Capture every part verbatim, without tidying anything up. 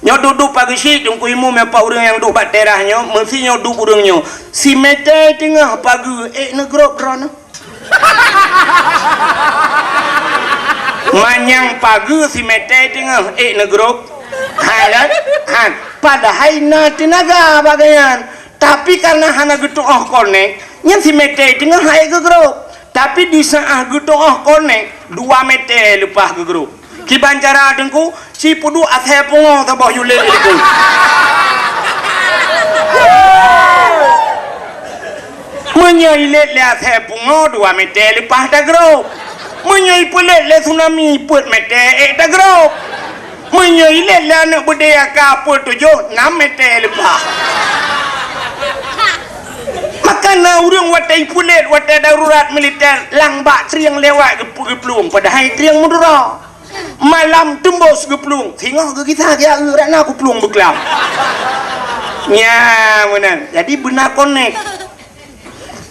Nyoe duek-duek pageue syiek, Teungku Imum, nyoe pat ureuëng nyang duek bak teras nyoe, meusi nyoe duek ureuëng nyoe. Si Mete teungoh pageue ék neugrob droeneuh. Manyang pageue si Mete teungoh ék neugrob. Hai kan? Han. Padahai na teunaga bak gobnyan. Tapi kareuna hana geutuoh konek, nyan si Mete teungoh han ék geugrob. Tapi di saat geutuoh konek, dua Mete leupah geugrob. Kiban cara Teungku, si peuduek asèe pungo saboh yulét Teungku. Meunyoe ilét lé asèe pungo, dua Mete leupah tagrob. Meunyoe ipeulét lé tsunami, peuet Mete ék tagrob. Meunyoe ilét lé aneuk beudé aka peuet tujoh, nam Mete leupah. Maka na ureuëng watèe ipeulét, watèe darurat militer, lam bak trieng lewat geup-, geuplueng, padahai trieng meudura. Malam teumbos geuplueng, singoh geugisa geujak eu, rot na geuplueng beuklam. Nya, meunan. Jadi beuna konek.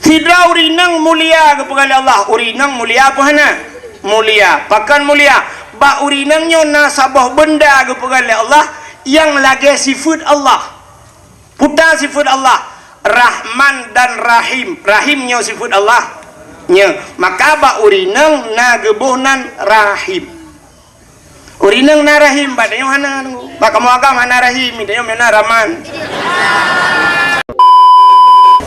Sidroe ureuëng inong mulia geupeugah lé Allah, ureuëng inong mulia peue hana? Mulia. Pakon mulia? Bak ureuëng inong nyoe na saboh beunda geupeugah lé Allah nyang lagèe sifeuet Allah. Peue sifeuet Allah, Rahman dan Rahim. Rahim nyoe sifeuet Allah. Nyoe, maka bak ureuëng inong na geuboh nan Rahim. Ureuëng inong na Rahim, bak tanyoe hana, bak kamoe agam hana Rahim, tanyoe meunan Rahman.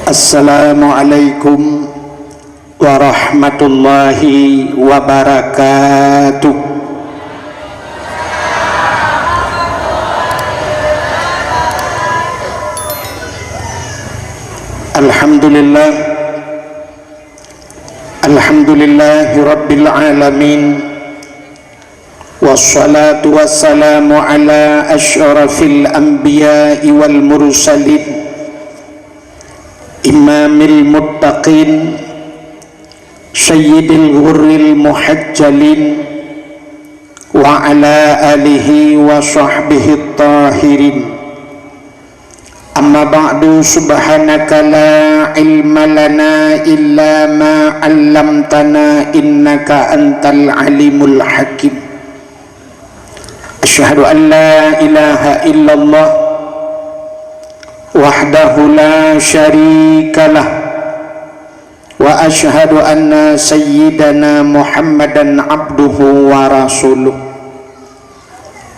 Assalamualaikum warahmatullahi wabarakatuh. Alhamdulillah. Alhamdulillahirabbil alamin. Wassalatu wassalamu ala asyrafil anbiya'i wal mursalin, imamil muttaqin, sayyidil ghurril muhajjalin, wa ala alihi wa sahbihi tahirin. Amma ba'du, subhanaka la ilma lana illa ma 'allamtana innaka antal alimul hakim. Asyhadu an la ilaha illallah wahdahu la syarikalah, wa asyhadu anna sayyidana Muhammadan abduhu wa rasuluh.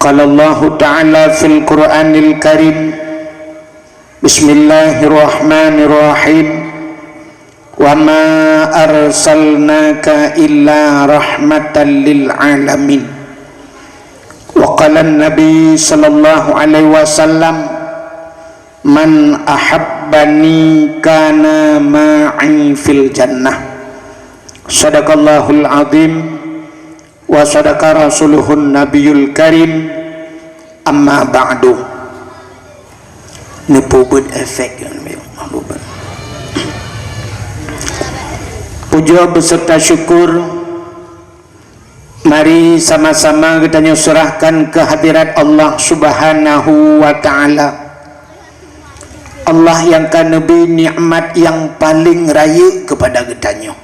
Qala Allahu ta'ala fil Qur'anil Karim, bismillahirrahmanirrahim. Wa ma arsalnaka illa rahmatan lil alamin. Wa qala Nabi sallallahu alaihi wasallam, "Man ahabbani kana ma'i fil jannah." Sadaqallahul azim. Wa sadaqa rasuluhun nabiyul karim, amma ba'du. Neupeubuet efek. Puja beserta syukur, mari sama-sama geutanyoe serahkan kehadirat Allah Subhanahu wa Ta'ala. Allah nyang ka neubri nikmat nyang paleng rayeuk keupada geutanyoe.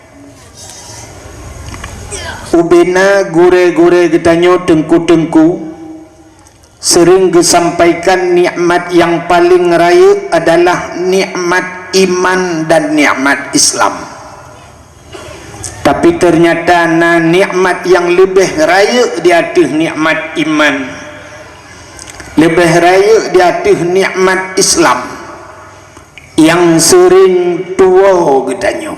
Ubena gurée-gurée geutanyoe, teungku-teungku, seuring geusampaikan nikmat nyang paleng rayeuk adalah nikmat iman dan nikmat Islam. Tapi teunyata na nikmat nyang leubeh rayeuk di ateueh nikmat iman, leubeh rayeuk di ateueh nikmat Islam nyang seuring tuwoe geutanyoe,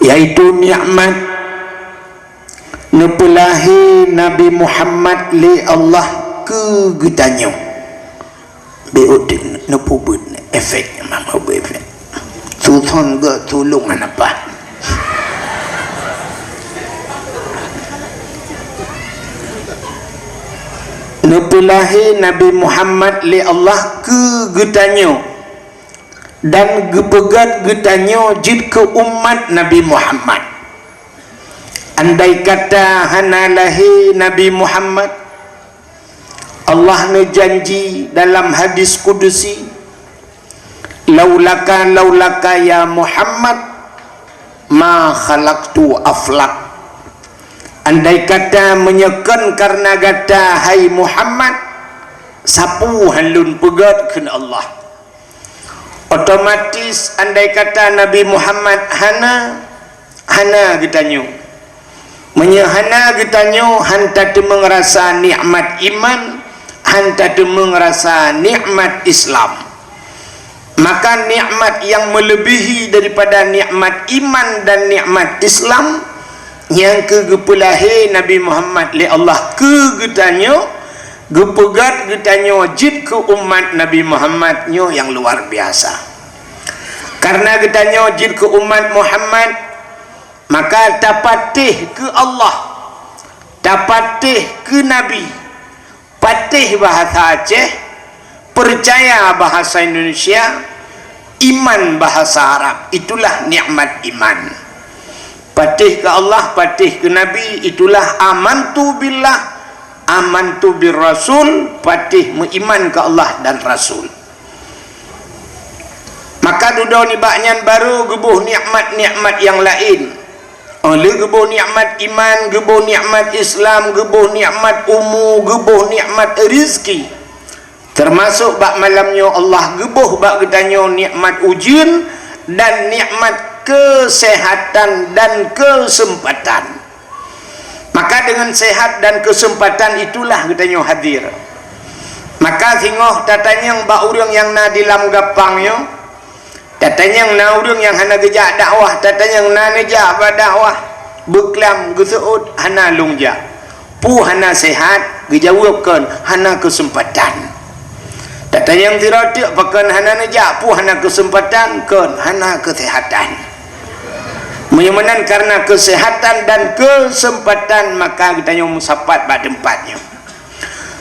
yaitu nikmat neupeulahé Nabi Muhammad lé Allah keu geutanyoe. Bék udeb neupeubuet efek, mama bu efek. Suson geu tulung hana paih. Neupeulahé Nabi Muhammad lé Allah keu geutanyoe dan geupeugét geutanyoe jeuet keu umat Nabi Muhammad. Andai kata hana lahé Nabi Muhammad, Allah neujanji dalam hadis kudusi, "Laulaka, laulaka ya Muhammad, ma khalaqtu aflak." Andai kata meunyoe kon kareuna gata, hai Muhammad, Sapeue han lôn peugét kheun Allah. Otomatis andai kata Nabi Muhammad hana, hana geutanyoe. Meunyoe hana geutanyoe, han tateumeung rasa nikmat iman, han tateumeung rasa nikmat Islam. Maka nikmat nyang meuleubèhi daripada nikmat iman dan nikmat Islam, nyang keu geupeulahé Nabi Muhammad lé Allah keu geutanyoe, geupeugét geutanyoe jeuet keu umat Nabi Muhammad nyoe nyang luar biasa. Karena geutanyoe jeuet keu umat Muhammad, maka tapatéh keu Allah, tapatéh keu Nabi, patéh bahasa Aceh, percaya bahasa Indonesia, iman bahasa Arab. Itulah nikmat iman. Patéh keu Allah, patéh keu Nabi, itulah amantu billah, amantu bir rasul, patéh meuiman keu Allah dan Rasul. Maka dudoe nibak nyan baru geuboh nikmat-nikmat nyang laén. Oh, lheueh geuboh nikmat iman, geuboh nikmat Islam, geuboh nikmat umu, geuboh nikmat rizki. Teumasok bak malam nyoe Allah geuboh bak geutanyoe nikmat ujeuen dan nikmat keuseuhatan dan keuseumpatan. Maka deungon seuhat dan keuseumpatan itulah geutanyoe hadir. Maka singoh tatanyong bak ureuëng nyang na di lam gapang nyoe, tatanyong na ureuëng nyang hana geujak dakwah, tatanyong na neujak bak dakwah, beuklam geuseuôt hana lôn jak. Peue hana seuhat? Geujaweueb kon hana keuseumpatan. Tatanyong sidroe teuk pakon hana neujak, peue hana keuseumpatan? Kon hana keuseuhatan. Meunyoe meunan karena keuseuhatan dan keuseumpatan, maka geutanyoe meusapat bak teumpat nyoe.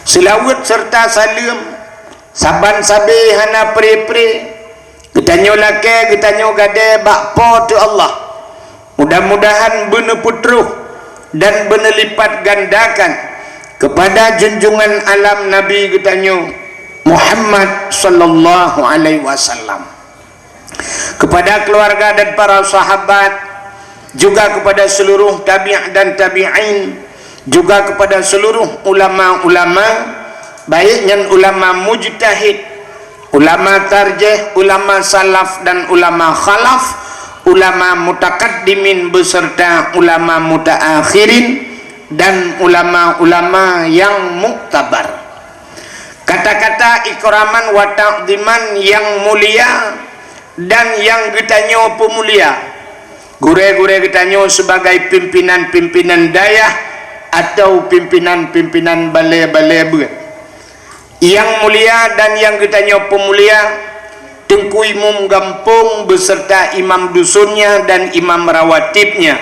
Seulaweuet seureuta saleuem, saban sabé hana pre-pre, geutanyoe lakée, geutanyoe gadée bak Po teu Allah. Mudah-mudahan beuneupeutroh dan beuneulipat gandakan keupada junjungan alam Nabi geutanyoe Muhammad sallallahu alaihi wasallam, keupada keuluwarga dan para sahabat, juga keupada seuluruh tabi' dan tabi'in, juga keupada seuluruh ulama-ulama, baik nyan ulama mujtahid, ulama tarjih, ulama salaf dan ulama khalaf, ulama mutakaddimin beserta ulama mutaakhirin, dan ulama-ulama yang muktabar. Kata-kata ikraman wa ta'ziman yang mulia dan yang geutanyoe peumulia. Gurée-gurée geutanyoe sebagai pimpinan-pimpinan dayah atau pimpinan-pimpinan balée-balée beuet. Yang mulia dan yang geutanyoe peumulia, Teungku Imum Gampông beserta imam dusunnya dan imam rawatibnya,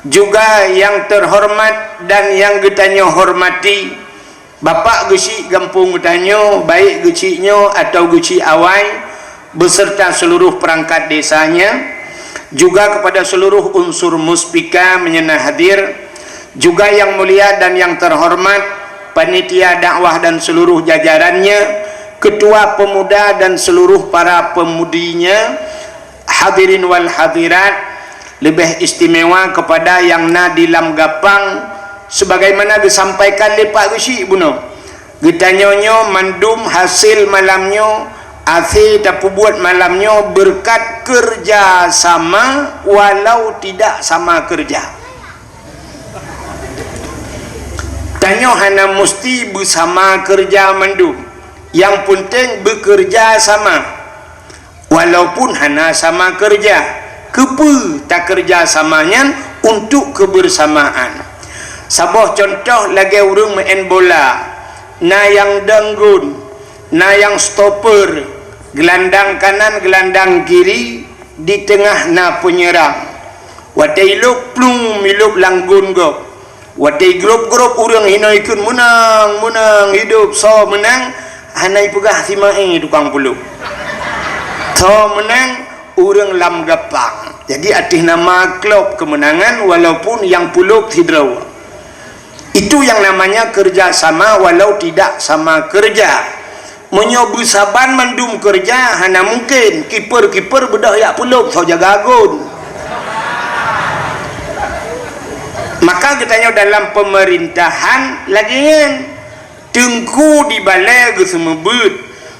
juga yang terhormat dan yang geutanyoe hormati, Bapak Geuchik Gampông geutanyoe, baik Geuchik nyoe atau Geuchik Awai, beserta seluruh perangkat desanya, juga kepada seluruh unsur Muspika meunyoe na hadir, juga yang mulia dan yang terhormat panitia dakwah dan seluruh jajarannya, ketua pemuda dan seluruh para pemudinya, hadirin wal hadirat, leubeh istimewa kepada yang na di lam gapang, sebagaimana geusampaikan lé Pak Geuchik bunoe. Geutanyoe nyoe mandum hasil malam nyoe, akhé tapeubuet malam nyoe beureukat keureuja sama walau tidak sama keureuja. Tanyoe hana musti beusama keureuja mandum. Nyang peunteng beukeureuja sama. Walaupun hana sama keureuja, keupeue takeureuja sama nyan untuk kebersamaan. Saboh cuntoh lagée ureuëng meu'en bola, na nyang dong gon, na nyang stoper, geulandang kanan, geulandang kiri, di teungoh na peunyeurang. Watée ilop plueng, ilop lam gon gob. Watée grôp-grôp ureuëng hinoe ikheun, "Meunang, meunang, hidup, soe meunang?" Hana ipeugah si Mae tukang pulop. Soe meunang? Ureuëng lam gapang. Jadi ateueh nama klub kemenangan walaupun nyang pulop sidroe. Itu yang namanya kerja sama walau tidak sama kerja. Meunyoe beusaban mandum keureuja, hana mungken kiper-kiper beudôh jak pulop soe jaga gon. Maka geutanyoe dalam pemerintahan lagée nyan. Teungku di balè geuseumeubeuet,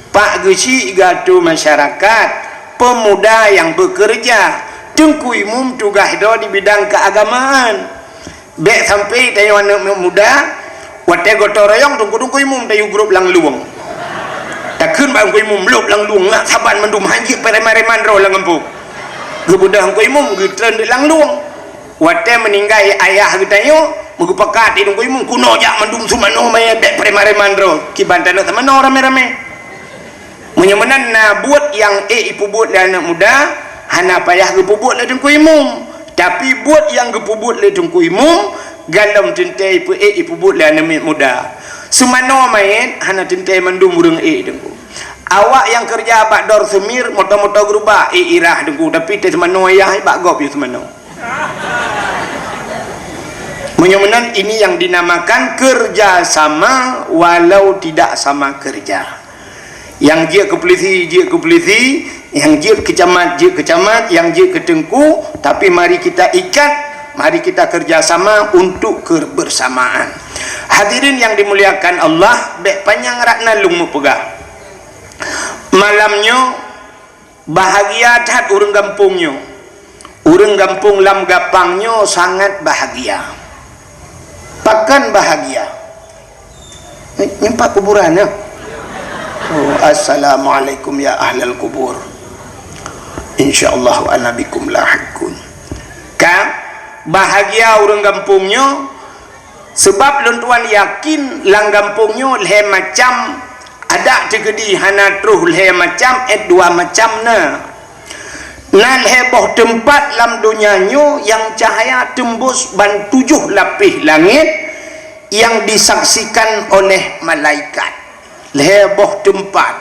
pak geuchik geuatô masyarakat, pemuda nyang beukeureuja, Teungku Imum tugaih droe di bidang keuagamaan. Bèk sampai tanyoe aneuk muda, watèe gotong royong Teungku-teungku Imum tayue grôp lam lueng. Takheun bak Teungku Imum, lôb lam lueng, ngat saban mandum, hanjeuet preman-preman droe lam gampông. Geubeudôh Teungku Imum geutreun lam lueng. Watèe meuninggai ayah geutanyoe, meugeupakat di Teungku Imum, keunoe jak mandum seumanoe manyét bèk preman-preman droe, kiban taneuk seumanoe ramé-ramé. Meunyoe meunan na buet nyang ék ipeubuet lé aneuk muda, hana payah geupeubuet lé Teungku Imum. Tapi buet nyang geupeubuet lé Teungku Imum, galom teuntèe ipeu-ék ipeubuet lé aneuk muda. Seumanoe manyét hana teuntèe mandum ureueng ék Teungku. Awak nyang keureuja bak Dor Seumir, moto-moto geurubah, ék irah Teungku, tapi teuh seumanoe ayah bak gob yue seumanoe. Meunyoe meunan, ini yang dinamakan kerja sama walau tidak sama kerja. Nyang jeuet keu polisi, jeuet keu polisi, nyang jeuet keu camat, jeuet keu camat, nyang jeuet keu teungku, tapi mari kita ikat, mari kita kerja sama untuk kebersamaan. Hadirin yang dimuliakan Allah, bèk panyang rat na lôn meupeugah. Malam nyoe, bahagia that ureueng gampông nyoe. Ureueng gampông Lam Gapang nyoe sangat bahagia. Pakon bahagia? Nyoe pat kuburan, ya? Oh, assalamualaikum ya ahlal kubur. Insyaallah wa ana bikum lahiqun. Ka bahagia ureueng gampông nyoe, seubab lôn tuan yakin lam gampông nyoe lhèe macam adak teukeudi hana troh lhèe macam, eh, dua macam na. Na lhèe boh teumpat lam donya nyoe nyang cahya teumbus ban tujoh lapéh langét nyang disaksikan oleh malaikat. Lhèe boh teumpat.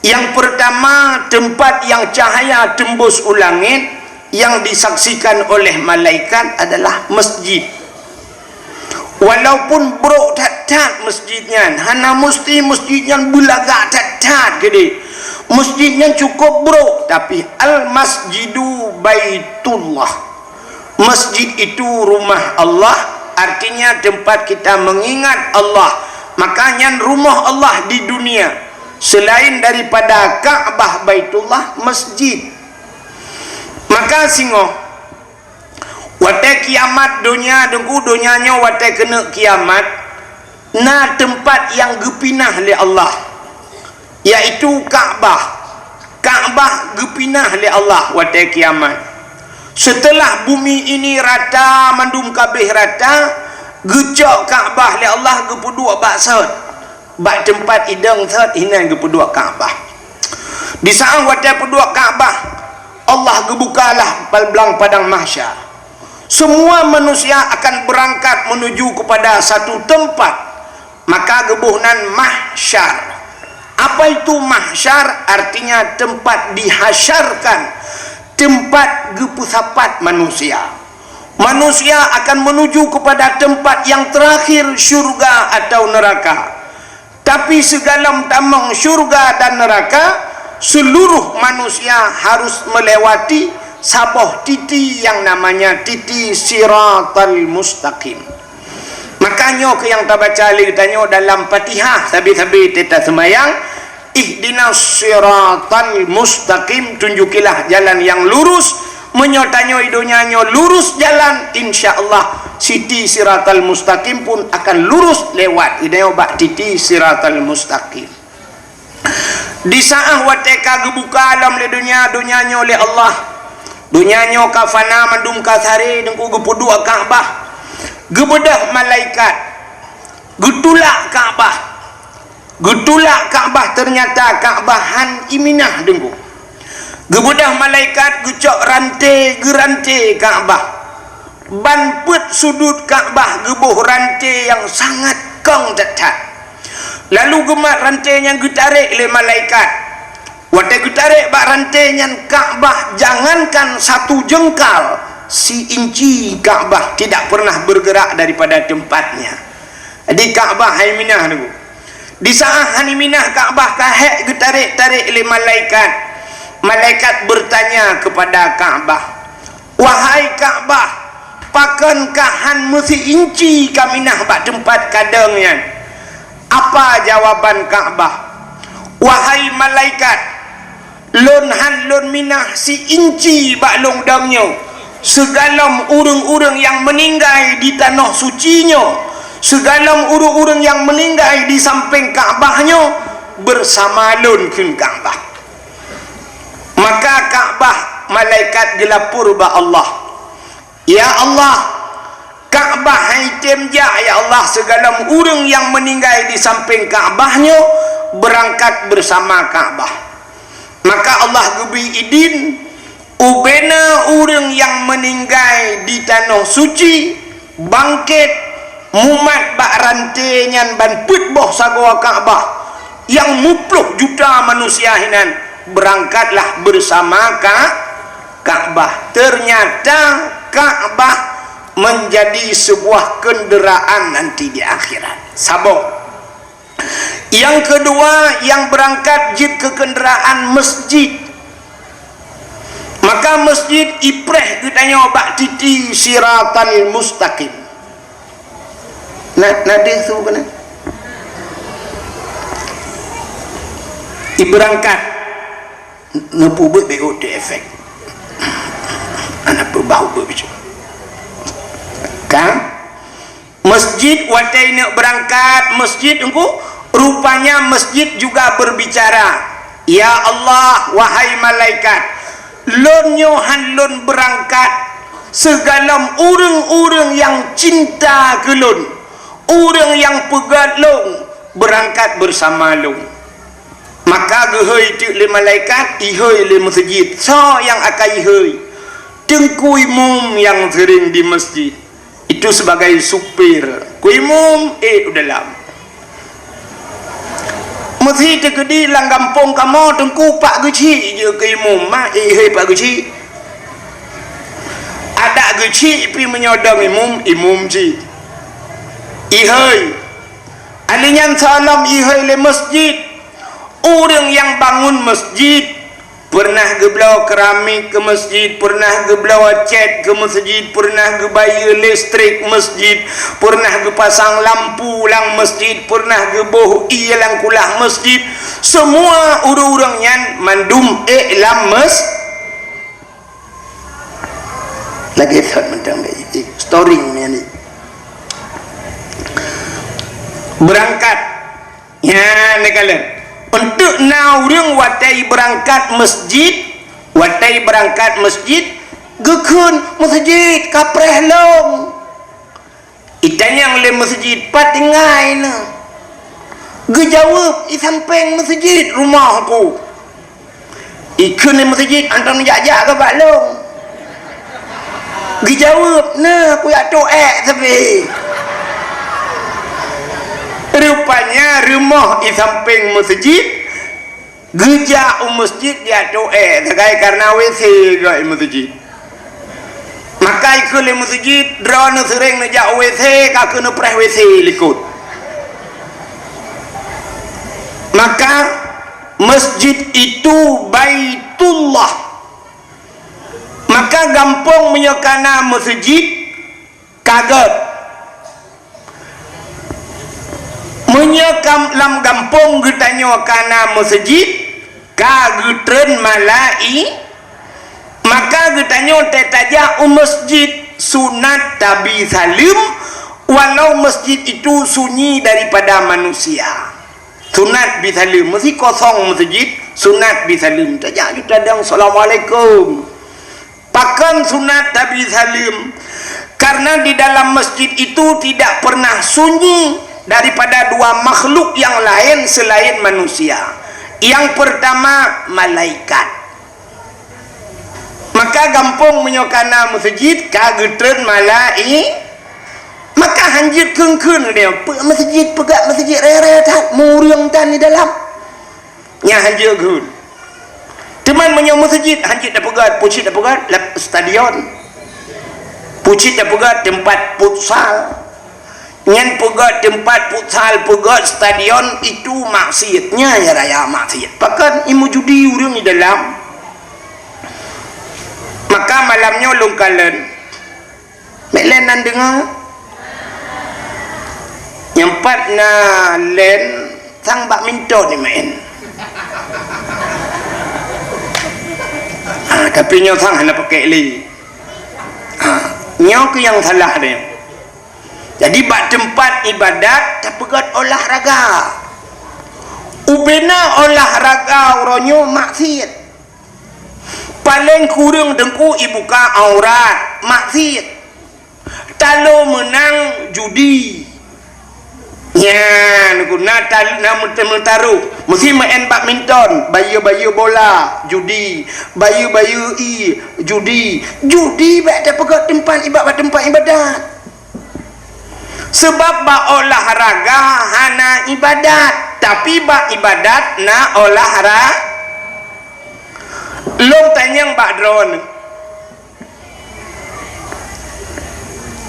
Nyang peurtama, teumpat nyang cahya teumbus u langét nyang disaksikan oleh malaikat adalah masjid. Walaupun brôk that-that masjid nyan, hana musti masjid nyan beulagak that-that keudéh. Masjid nyan cukup brôk, tapi Al-Masjidu Baitullah. Masjid itu rumah Allah, artinya tempat kita mengingat Allah. Maka nyan rumoh Allah di dunia. Selain daripada Ka'bah Baitullah, masjid. Maka singoh, watèe kiamat donya, deungku, donya nyoe watèe keuneuk kiamat, na teumpat nyang geupinah lé Allah, yaitu Ka'bah. Ka'bah geupinah lé Allah watèe kiamat. Seuteulah bumi ini rata, mandum ka abéh rata, geucok Ka'bah lé Allah geupeuduek bak sot. Bak teumpat idong sot hinan geupeuduek Ka'bah. Di saat watèe peuduek Ka'bah, Allah geubukalah blang padang mahsyar. Semua manusia akan berangkat menuju kepada satu tempat, maka geuboh nan mahsyar. Apa itu mahsyar? Artinya tempat dihasyarkan, tempat geupeusapat manusia. Manusia akan menuju kepada tempat yang terakhir, syurga atau neraka. Tapi sigohlom tamong syurga dan neraka, seluruh manusia harus melewati saboh titi yang namanya titi Siratal Mustaqim. Maka nyoe keuh nyang tabaca lé geutanyoe dalam Fatihah sabe-sabe teuma seumayang, "Ihdinas siratal mustaqim," tunjukilah jalan yang lurus. Meunyoe tanyoe i donya nyoe lurus jalan, insya Allah, siti Siratal Mustaqim pun akan lurus lewat geutanyoe bak titi Siratal Mustaqim. Di saat watèe ka geubuka lom lé donya, donya nyoe lé Allah. Donya nyoe ka fana, mandum ka saré, deungku, geupeuduek Ka'bah. Geubeudôh malaikat. Geutulak Ka'bah. Geutulak Ka'bah, ternyata Ka'bah han iminah, deungku. Geubeudôh malaikat geucok ranté, geuranté Ka'bah. Ban peuet sudut Ka'bah geuboh ranté nyang sangat kong that-that. Lalu geumat ranté nyan geutarek lé malaikat. Watèe geutarek bak ranté nyan Ka'bah, jangankan satu jengkal, si-inci Ka'bah tidak pernah bergerak daripada tempatnya. Jadi Ka'bah han iminah, deungku. Di saat han iminah Ka'bah ka hék geutarek-tarek lé malaikat. Malaikat bertanya kepada Ka'bah, "Wahai Ka'bah, pakon kah han meusi-inci kaminah bak teumpat kadeueng nyan?" Apa jawaban Ka'bah? Wahai malaikat, lôn han lôn minah si inci bak lôn dong nyoe, sigohlom ureuëng-ureuëng nyang meuninggai di tanoh suci nyoe, sigohlom ureuëng-ureuëng nyang meuninggai di sampéng Ka'bah nyoe, beusama lôn kheun Ka'bah. Maka Ka'bah malaikat geulapor bak Allah, "Ya Allah, Ka'bah han item jak, ya Allah, sigohlom ureuëng nyang meuninggai di sampéng Ka'bah nyoe beurangkat beusama Ka'bah." Maka Allah geubri idin, ubena ureuëng nyang meuninggai di tanoh suci bangkét, mumat bak ranté nyan ban peuet boh sagoe Ka'bah, nyang muploh juta manusia hinan, beurangkatlah beusama Ka-, Ka'bah. Teunyata Ka'bah meunjadi seubuah keundeuraan nanti di akhirat. Saboh. Nyang keudua, nyang beurangkat jeuet keu keundeuraan masjid. Maka masjid ipreh geutanyoe bak titi siratal mustaqim. Na, na deuh su keunan? Ibeurangkat. Neupeubuet B O T efek. Anak peubah ubeuet bicu. Kan? Masjid watée neuk beurangkat masjid engku, rupanya masjid juga berbicara, "Ya Allah, wahai malaikat, lôn nyoe han lôn beurangkat sigohlom ureuëng-ureuëng nyang cinta keu lôn, ureuëng nyang peugét lôn beurangkat beusama lôn." Maka geuhôi teuk lé malaikat, ihôi lé masjid. Soe nyang akan ihôi? Teungku imum nyang seuring di masjid. Itu sebagai supir. Ku imum, ék u dalam. Meusi teukeudi lam gampông kamoe teungku Pak Geuchik jeuet keu imum, ma ék ihôi Pak Geuchik. Adak Geuchik pih meunyoe dong imum, imum cit. Ihôi. Alèh nyan sigohlom ihôi lé masjid. Ureuëng nyang bangun masjid, peureunah geubloe keramik keu masjid, peureunah geubloe cat keu masjid, peureunah geubayeue listrik masjid, peureunah geupasang lampu lam masjid, peureunah geuboh ié lam kulah masjid. Seumua ureuëng-ureuëng nyan mandum ék lam mas-, Lagée thot mantong, storing nyan ni. Beurangkat. Nyan neukalon. Untuk na ureuëng watée beurangkat masjid, watée beurangkat masjid, geukheun masjid kapreh lom. Itanyong lé masjid, "Pat tinggai na?" Geujaweueb, "I sampéng masjid rumoh ku." Ikheun lé masjid, "Anton jak-jak keu bak lôn." Geujaweueb, "Na, kujak toh ék sabe." Rupanya rumoh i sampéng masjid, geujak u masjid jitoh ék sagai karena W C geuh i masjid. Maka ikheun lé masjid, "Droeneuh seuréng neujak u W C, ka keuneuk preh W C likot." Maka masjid itu Baitullah. Maka gampông meunyoe ka na masjid, ka gét. Meunyoe kam-, lam gampông geutanyoe ka na masjid, ka geutreun malai-, maka geutanyoe teutajak u masjid sunat tabi saleuem, walau masjid itu sunyi daripada manusia. Sunat bi saleuem, meusi kosong masjid, sunat bi saleuem. Tajak ju tadong, "Assalamualaikum." Pakon sunat tabi saleuem? Karena di dalam masjid itu tidak pernah sunyi daripada dua makhluk yang lain selain manusia. Yang pertama, malaikat. Maka gampông meunyoe ka na masjid, ka geutreun malai-, maka hanjeuet kheun-kheun dia, "Peue masjid, peugah masjid raya-raya that, mureueng tan di dalam." Nyan hanjeuet kheun. Teuma meunyoe masjid, hanjeuet tapeugah, pucit tapeugah, lam stadion. Pucit tapeugah, teumpat futsal. Nyan peugét teumpat futsal, peugét stadion, itu maksiat. Nyan nyang raya maksiat. Pakon, i meujudi ureuëng di dalam. Maka malam nyoe lôn kalon. Méh lé nan deungoe. Nyang pat na len sang badminton ni main. Ha, tapi nyoe sang hana pakai lé. Ha, nyoe keuh nyang salah dia. Jadi bak teumpat ibadat tapeugét olahraga. Ubena olahraga uroe nyoe maksiet. Paleng kureueng teungku ibuka aurat, maksiet. Talo meunang judi. Nyan ku na tal-, na meut-, meutaroh. Meusi main badminton, bayeue-bayeue bola, judi. Bayeue-bayeue ie, judi. Judi bèk tapeugét teumpat iba-, bak teumpat ibadat. Seubab bak olahraga hana ibadat, tapi bak ibadat na olahra-, lôn tanyong bak droeneuh.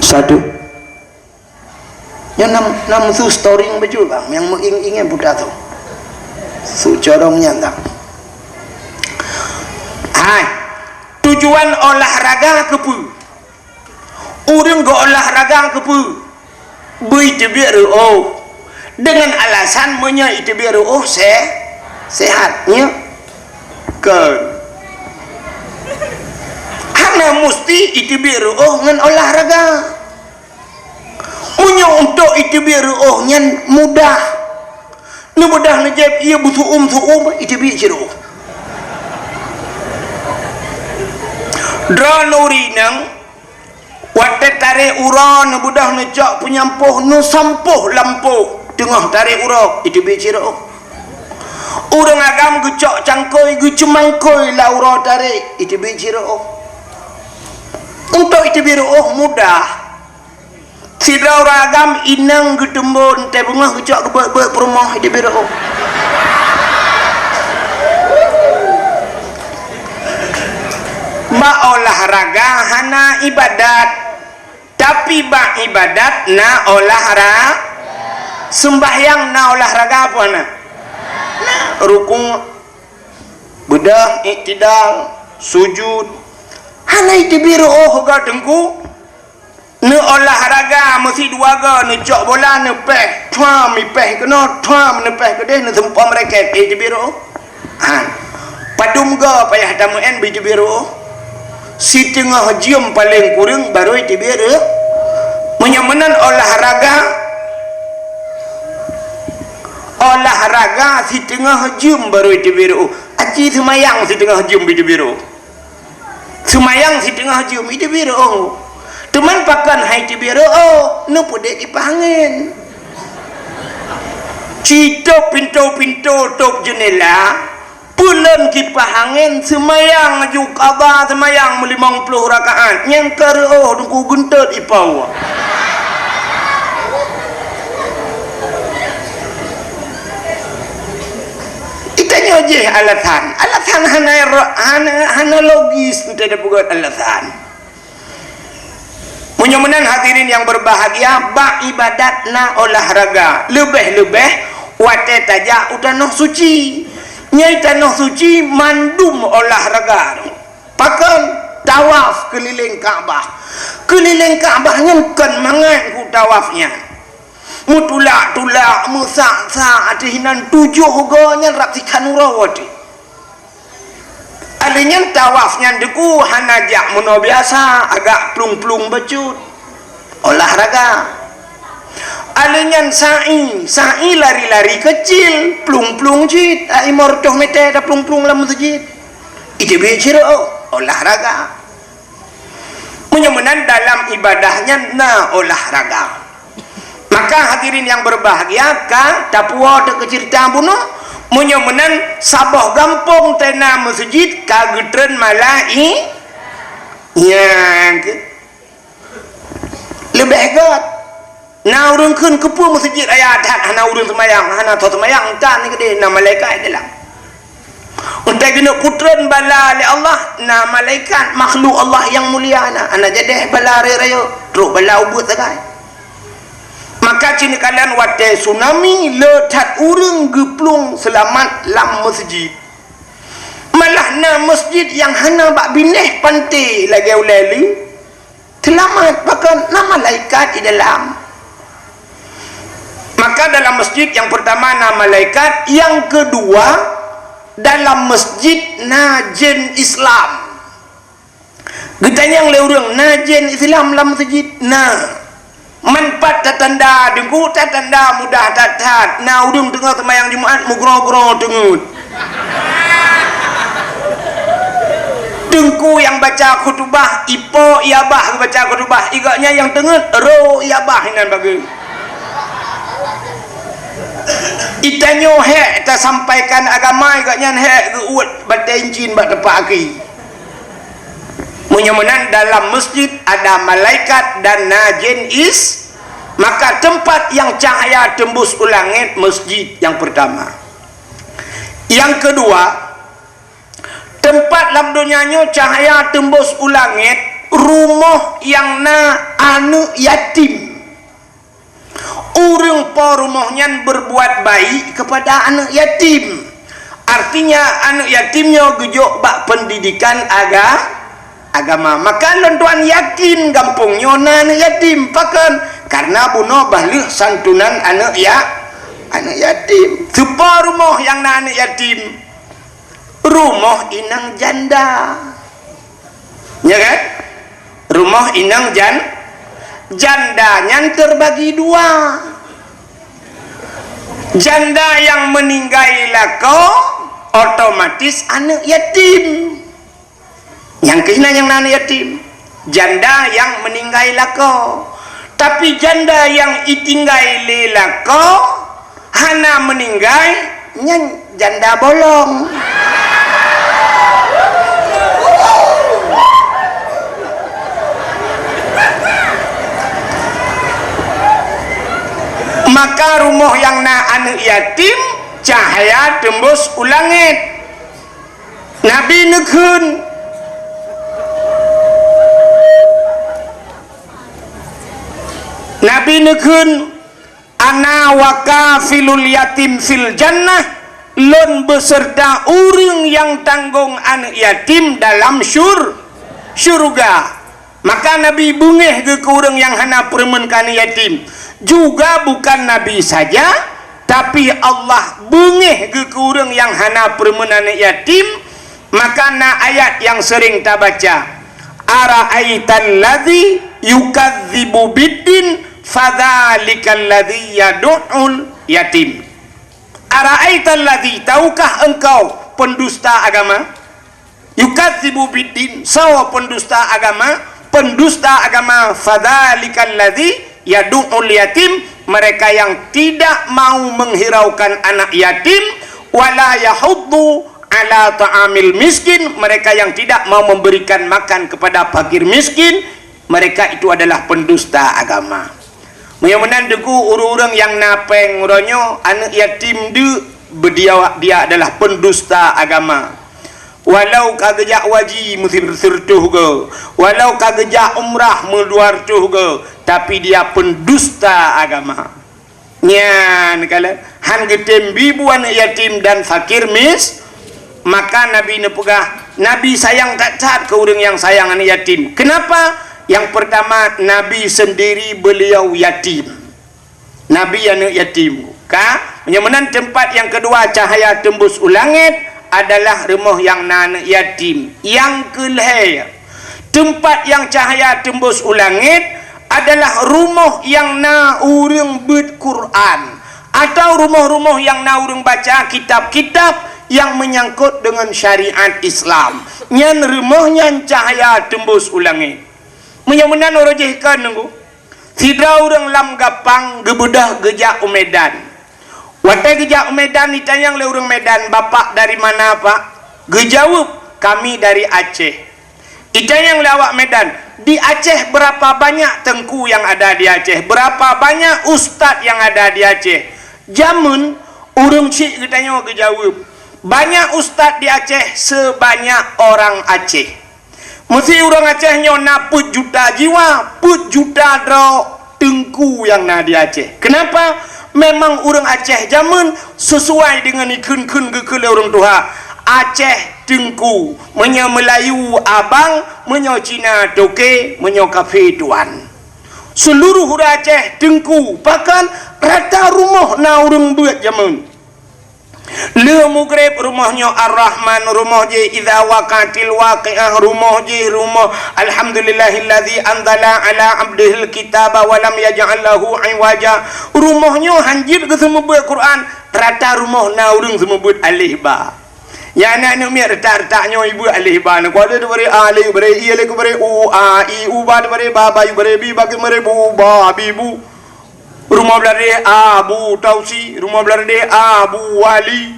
Satu. Nyoe nam, nam su storing baju bang, nyang meuing-ingai buta tu. Su corong nyan tak. Hai, tujuan olahraga keupeue? Ureueng geuolahraga keupeue? Beu iteubiet reuôh. Deungon alasan meunyoe iteubiet reuôh se-, sehat, nyo? Kon. Hana musti iteubiet reuôh ngon olahraga. Meunyoe untuk iteubiet reuôh nyan mudah. Neubeudôh neujép ie beusu'um-su'um, iteubiet cit reuôh. Droeneuh ureueng inong, watèe tarek uroe neubeudôh neucok peunyampôh, neusampôh lampôh teungoh tarek uroe, iteubiet cit reuôh. Ureueng agam geucok cangkôi, geuceumangkôi lam uroe tarek, iteubiet cit reuôh. Untuk iteubiet reuôh mudah. Sidroe ureueng agam inong geuteumbon teuh beungoh geucok geubeuet-beuet peurumoh di biro. Bak olahraga hana ibadat, tapi bak ibadat na olahra-, seumbahyang na olahraga apa na? Na rukuk, beudôh, iktidal, sujud. Hana iteubiet reuôh ka teungku. Neuolahraga meusidua goe, neucok bola, neupéh, thuam, ipéh keunoe, thuam, neupéh keudeh, neuseumpom raket, eh, teubiet reuôh. Han. Padum goe payah tameu'en beu teubiet reuôh? Siteungoh jeuem paleng kureueng barô teubiet reuôh. Meunyoe meunan olahraga, olahraga siteungoh jeuem barô teubiet reuôh. Aci seumayang siteungoh jeuem beu teubiet reuôh. Seumayang siteungoh jeuem, iteubiet reuôh. Teuma pakon hai teubiet reuôh, neupeudeh kipah angén. Citôb pintoe-pintoe, tôb jeunela, peulon kipah angén, seumayang laju qadha seumayang meulimong ploh rakaat, nyang ka reuôh teungku geuntot ipawa. Itanyoe jih alasan. Alasan hana ro-, hana, hana logis, ente tapeugah alasan. Meunyoe meunan hadirin yang berbahagia, bak ibadat na olahraga. Leubeh-leubeh watée tajak u tanoh suci. Nyang tanoh suci mandum olahraga. Pakon? Tawaf keulileng Ka'bah. Keulileng Ka'bah nyan kon mangat ku tawaf nyan. Meutulak-tulak, meusak-sak ateueh inan tujoh goe nyan rab sikhan uroe watée. Alèh nyan tawaf nyan teungku hana jak meunoe biasa, agak plueng-plueng bacut. Olahraga. Alèh nyan sa'i, sa'i lari-lari keucil, plueng-plueng cit, ai lima reutôh meter taplueng-plueng lam meuseujid. Iteubiet cit reuôh, olahraga. Meunyoe meunan dalam ibadah nyan na olahraga. Maka hadirin yang berbahagia, ka tapuwoe teuh keu ceurita bunoe, meunyoe meunan saboh gampông teuh na meuseujid ka geutreun malai-, nyang keu-, leubeh göt. Na ureuëng kheun keupeue meuseujid raya that hana ureuëng seumayang, hana tho seumayang, entan ni keudeh na malaikat di dalam. Entai keuneuk putreun bala lé Allah, na malaikat makhluk Allah nyang mulia na, hana jadeh bala rayeuk-rayeuk, trok bala ubeut sagai. Maka cit neukalon watée tsunami le that ureuëng geuplueng seulamat lam meuseujid. Malah na meuseujid nyang hana bak binéh panté lagée ulée lé. Seulamat pakon na malaikat di dalam. Maka dalam masjid yang pertama na malaikat, yang kedua dalam masjid na jin Islam. Geutanyong lé ureuëng, "Na jén Islam lam meuseujid?" "Na." "Man pat tatanda, Teungku?" "Tatanda mudah that-that. Na ureuëng teungoh seumayang Jumat meugroe-groe teungeut. Teungku nyang baca khutubah, ipo i abah geubaca khutubah, i gobnyan nyang teungeut, ro i abah inan bagoe." Itanyoe hék tasampaikan agama, i gobnyan hék geuuet batée incin bak teumpat aki. Meunyoe meunan, dalam masjid ada malaikat dan na jin is, maka tempat yang cahaya tembus u langét masjid yang pertama. Yang kedua, tempat lam donya nyoe cahaya tembus u langét, rumoh nyang na aneuëk yatim. Ureuëng po rumoh nyan berbuat baik kepada aneuëk yatim. Artinya, aneuëk yatim nyoe geujok bak pendidikan aga-, agama. Maka lôn tuan yakin gampông nyoe na aneuëk yatim. Pakon? Karena bunoe bah lheueh santunan aneuëk ya-, aneuëk yatim. Soe po rumoh nyang na aneuëk yatim? Rumoh inong janda. Ya kan? Rumoh inong jan-, janda nyan terbagi dua. Janda nyang meuninggai lakoe, otomatis aneuëk yatim. Nyang keuh na nyang na aneuëk yatim. Janda nyang meuninggai lakoe. Tapi janda nyang itinggai lé lakoe, hana meuninggai, nyan janda bolong. Maka rumoh nyang na aneuëk yatim, cahya teumbus u langét. Nabi neukheun, Nabi neukheun, "Ana wa kafilul yatim fil jannah," lôn beuseurta ureuëng nyang tanggong aneuëk yatim dalam syur-, syeuruga. Maka Nabi beungéh geuh keu ureuëng nyang hana peureumeun keu aneuëk yatim. Juga bukan Nabi saja, tapi Allah beungéh geuh keu ureuëng nyang hana peureumeun aneuëk yatim. Maka na ayat nyang seuring tabaca, "Ara'aital ladzi yukadzibu biddin, fadzalikal ladzi yadu'ul yatim." "Ara'aital ladzi," tahukah engkau pendusta agama? "Yukadzibu biddin," soe pendusta agama? Pendusta agama, "fadzalikal ladzi yadu'ul yatim," mereka yang tidak mau menghiraukan anak yatim, "wala yahuddu ala ta'amil miskin," mereka yang tidak mau memberikan makan kepada fakir miskin, mereka itu adalah pendusta agama. Meunyoe meunan Teungku, ureuëng-ureuëng nyang na péng uroe nyoe, aneuëk yatim deuk, beudiawak dia adalah pendusta agama. Walau ka geujak waji meusireutoh goe, walau ka geujak umrah meudua reutôh goe, tapi dia pendusta agama. Nyan kalon, han geutem bi bu aneuëk yatim dan fakir mis-, maka Nabi neupeugah, Nabi sayang that-that keu ureuëng nyang sayang aneuëk yatim. Kenapa? Yang pertama, Nabi sendiri beliau yatim. Nabi aneuëk yatim. Ka? Meunyoe meunan, tempat nyang keudua cahaya teumbus u langét adalah rumoh nyang na aneuëk yatim. Nyang keulhée, tempat nyang cahaya teumbus u langét adalah rumoh nyang na ureuëng beuet Quran, atau rumoh-rumoh nyang na ureuëng baca kitab-kitab nyang meunyangkot deungon syariat Islam. Nyan rumoh nyan cahaya teumbus u langét. Meunyoe meunan, uroe jih kon Teungku, sidroe ureuëng lam Gampang geubeudôh geujak u Medan. Watée geujak u Medan, itanyong lé ureuëng Medan, "Bapak dari mana, Pak?" Geujaweueb, "Kami dari Aceh." Itanyong lé awak Medan, "Di Aceh berapa banyak teungku yang ada di Aceh? Berapa banyak ustaz yang ada di Aceh?" Jameun ureuëng chik geutanyoe geujaweueb, "Banyak ustaz di Aceh sebanyak orang Aceh." Meusi ureuëng Aceh nyoe na peuet juta jiwa, peuet juta droe teungku nyang na di Aceh. Kenapa? Memang ureuëng Aceh jameun sesuai deungon ikheun-kheun geukheun lé ureuëng tuha. Aceh teungku, meunyoe Meulayu abang, meunyoe Cina toke, meunyoe kafé tuan. Seuluruh ureuëng Aceh teungku, pakon rata rumoh na ureuëng beuet jameun. Lheueh mugreb rumoh nyoe Ar-Rahman, rumoh jih Idza Waqa'atil Waqi'ah, rumoh jih rumoh Alhamdulillahilladzi anzala ala abdihil kitaba wa lam yaj'al lahu iwaja. Rumoh nyoe hanjeuet geuseumeubeuet Quran, rata rumoh na ureuëng seumeubeuet aleh ba. Nyan aneuk miet retak-retak nyoe ibeuet aleh ba, na kuala diberi aleh, beri i, aleh kuberi u, a, i, u ba diberi ba, ba i beri bi, ba keu beri bu, ba, bi, bu. Rumoh Bladeh Abu Tausi, rumoh Bladeh Abu Wali.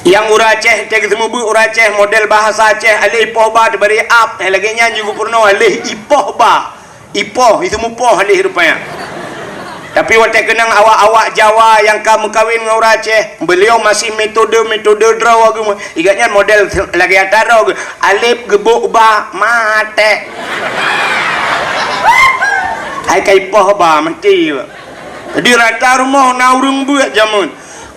Nyang ureuëng Aceh, teuka seumeubeuet ureuëng Aceh model bahasa Aceh, aleh ipoh ba diberi ap, eh, lagée nyan jih geupeurunoe aleh ipoh ba. Ipoh, itu mupoh aleh rupanya. Tapi watée keunong awak-awak Jawa nyang ka meukawen ngon ureuëng Aceh, beliau masih metode-metode droe geuh. Igat nyan model lagée ata droe geuh. Aleb geubok ba, maté. Hai ka ipoh ba, mati. Jadi rata rumoh na ureuëng beuet jameun.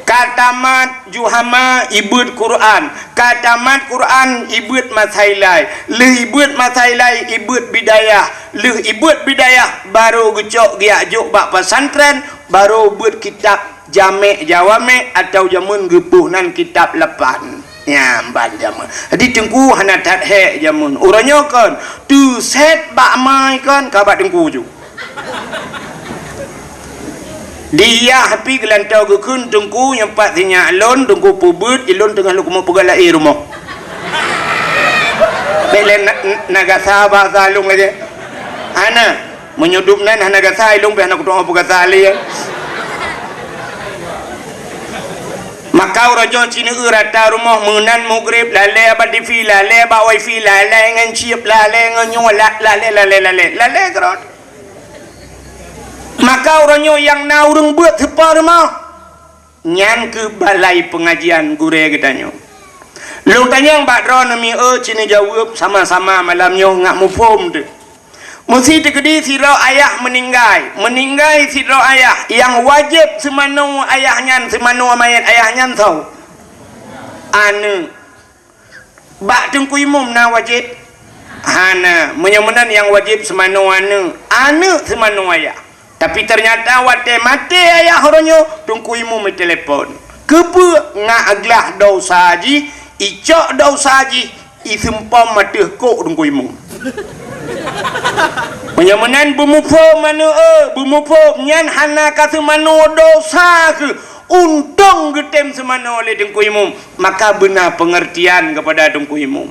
Ka tamat Juhama ibeuet Quran, ka tamat Quran ibeuet masailai, lheueh ibeuet masailai ibeuet bidayah, lheueh ibeuet bidayah barô geucok geujak jok bak pesantren, barô beuet kitab Jamek Jawamek atau jameun geupoh nan kitab lapan. Nyan ban jameun. Jadi teungku hana that hék jameun. Uroe nyoe kon, teuset bak mai kon ka bak teungku ju. Diyah pih geulantoe geukheun teungku nyang pat sinyak lôn, teungku peubuet, ilôn teungoh lôn keumeung peugah laén rumoh. Bék lé na, na gasa bahasa lôn lagée. Hana, meunyoe dum nan hana gasa, ilôn pih hana kutu'oh peugasa lé. Maka uroe nyoe ci neueu rata rumoh meunan mugreb, lalée bak TV, lalée bak wifi, lalée ngon chip, lalée ngon nyoe, la, lalée, lalée, lalée, lalée keudroe. Maka uroe nyoe nyang na ureuëng beuet teupa rumoh, nyan keuh balai peungajian gurée geutanyoe. Lôn tanyong bak droeneuh mieu ci neujaweueb sama-sama malam nyoe ngat muphom teuh. Meusi teukeudi sidroe ayah meuninggai, meuninggai sidroe ayah, nyang wajéb seumanoe ayah nyan, seumanoe manyét ayah nyan soe? Aneuëk. Bak teungku imum na wajéb? Hana. Meunyoe meunan nyang wajéb seumanoe aneuëk, aneuëk seumanoe ayah. Tapi teunyata watée maté ayah uroe nyoe, teungku imum meutelepon. Keupeue? Ngat glah desya jih, icok desya jih, iseumpom ateueh kok teungku imum. Meunyoe meunan beumuphom aneuëk, beumuphom nyan hana ka seumanoe desya kheueh. Untông geutem seumanoe lé teungku imum, maka beuna peungeurtian keupada teungku imum.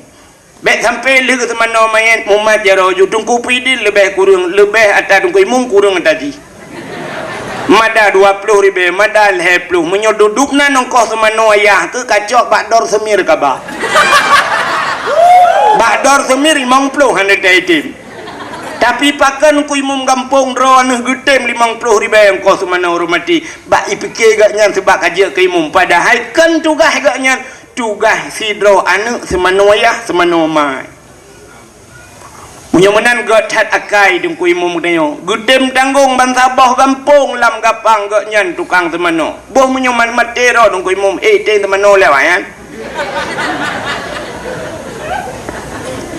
Bék sampoe lheueh seumanoe manyét mumat jaroe ju teungku pidin leubeh kureueng, leubeh ata teungku imum kureueng ata jih. Mada dua ploh ribée, mada lhée ploh. Meunyoe duduek na nongkoh seumanoe ayah kheueh kacok bak dor seumir kaba. Bak dor seumir limong ploh hana taitem. Tapi pakon teungku imum gampông droeneuh geutem limong ploh ribée nongkoh seumanoe ureuëng maté? Bak ipike gobnyan seubab ka jeuet keu imum, padahai kon tugaih gobnyan, tugaih sidroe aneuëk seumanoe ayah seumanoe mai. Meunyoe meunan gét that akai teungku imum geutanyoe, geutem tanggong bansaboh gampông lam gapang gobnyan tukang seumanoe. Boh meunyoe mat maté droe teungku imum, eh, tem seumanoe lé awak nyan.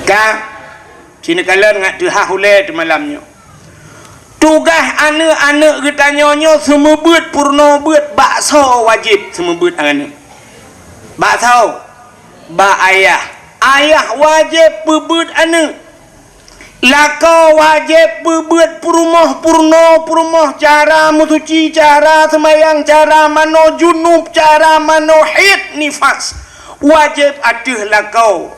Ka Ci neukalon ngat teuhah ulée teumalam nyoe. Tugaih aneuëk-aneuëk geutanyoe nyoe seumeubeuet peurunoe beuet baksoe wajéb seumeubeuet aneuëk. Baksoe, bak ayah. Ayah wajéb peubeuet aneuëk. Lakoe wajéb peubeuet peurumoh peurunoe peurumoh cara meusuci, cara seumayang, cara manoe junub, cara manoe haid nifas. Wajéb ateueh lakoe.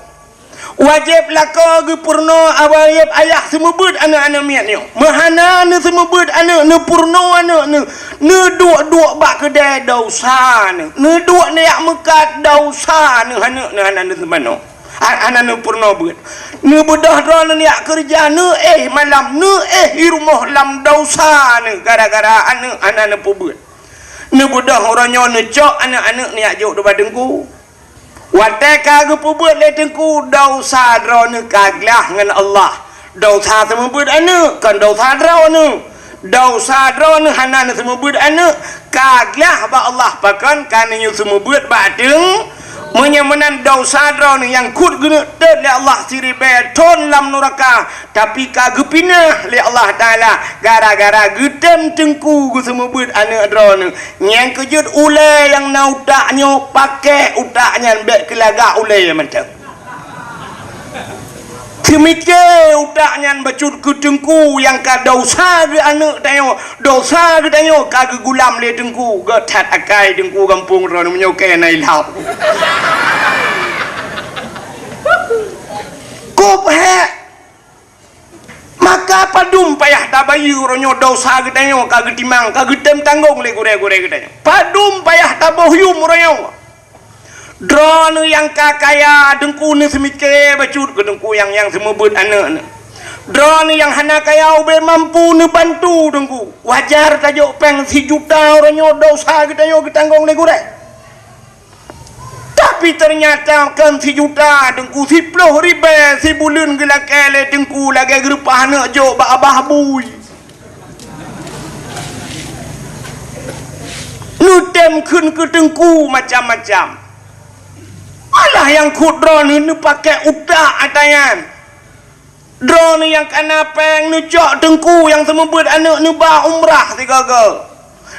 Wajéb lakoe geupeurunoe, wajéb ayah seumeubeuet aneuëk-aneuëk miet nyoe. Meuhana neuseumeubeuet aneuëk, neupeurunoe aneuëk neuh, neuduek-duek bak keudée desya neuh, neuduek neujak meukat desya neuh, aneuëk neuh hana neuseumanoe, ha-, hana neupeurunoe beuet. Neubeudôh droe neuh neujak keureuja, neuéh malam, neuéh i rumoh lam desya neuh gara-gara aneuëk hana neupeubeuet. Neubeudôh uroe nyoe neucok aneuëk-aneuëk neujak jok ubak teungku. Watée ka geupeubeuet lé teungku, desya droeneuh ka glah ngon Allah. Desya seumeubeuet aneuëk, kon desya droeneuh. Desya droeneuh hana neuseumeubeuet aneuëk, ka glah bak Allah, pakon ka neunyoe seumeubeuet bak teung-, Meunyoe meunan desya droeneuh nyang kheun geuneuk teuet lé Allah siribée thon lam nuraka, tapi ka geupinah lé Allah Taala gara-gara geutem teungku geuseumeubeut aneuëk droeneuh. Nyang keujeuet ulée nyang na utak nyoe, pakék utak nyan bék keu lagak ulée mantong. Seumike utak nyan bacut keu teungku nyang ka desya geuh aneuëk tanyoe, desya geutanyoe ka geugulam lé teungku, gét that akai teungku gampông droeneuh meunyoe keu na ilham. Kop hék! Maka padum payah tabayeue uroe nyoe desya geutanyoe ka geutimang, ka geutem tanggong lé gurée-gurée geutanyoe. Padum payah taboh yuem uroe nyoe. Droeneuh nyang ka kaya, teungku neuseumike bacut keu teungku nyang, nyang seumeubeuet aneuëk neuh. Droeneuh nyang hana kaya ubé mampu neubantu teungku. Wajar tajok péng sijuta uroe nyoe desya geutanyoe geutanggong lé gurée. Tapi teunyata kon sijuta teungku, siploh ribée sibuleuen geulakée lé teungku lagée geureupah aneuëk jok bak abah bui. Neutem kheun keu teungku macam-macam. Malah nyang kheun droeneuh neupakék utak ata nyan. Droeneuh nyang kana péng neucok teungku nyang seumeubeuet aneuëk neuba umrah sigoe-goe.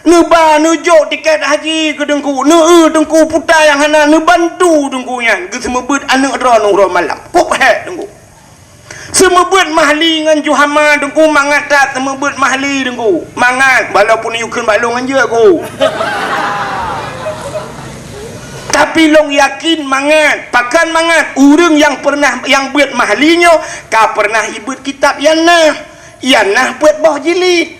Neuba neujok tiket haji keu teungku, neueu teungku puta nyang hana neubantu teungku nyan geuseumeubeuet aneuëk droeneuh uroe malam. Kop hék teungku. Seumeubeuet mahli ngon juhama teungku, mangat that seumeubeuet mahli teungku. Mangat, walaupun yukheun bak lôn ngon jeuet ku. Tapi lôn yakin mangat, pakon mangat, ureuëng nyang pernah nyang beuet mahli nyoe ka pernah ibeuet kitab Yanah. Yanah peuet boh jilid.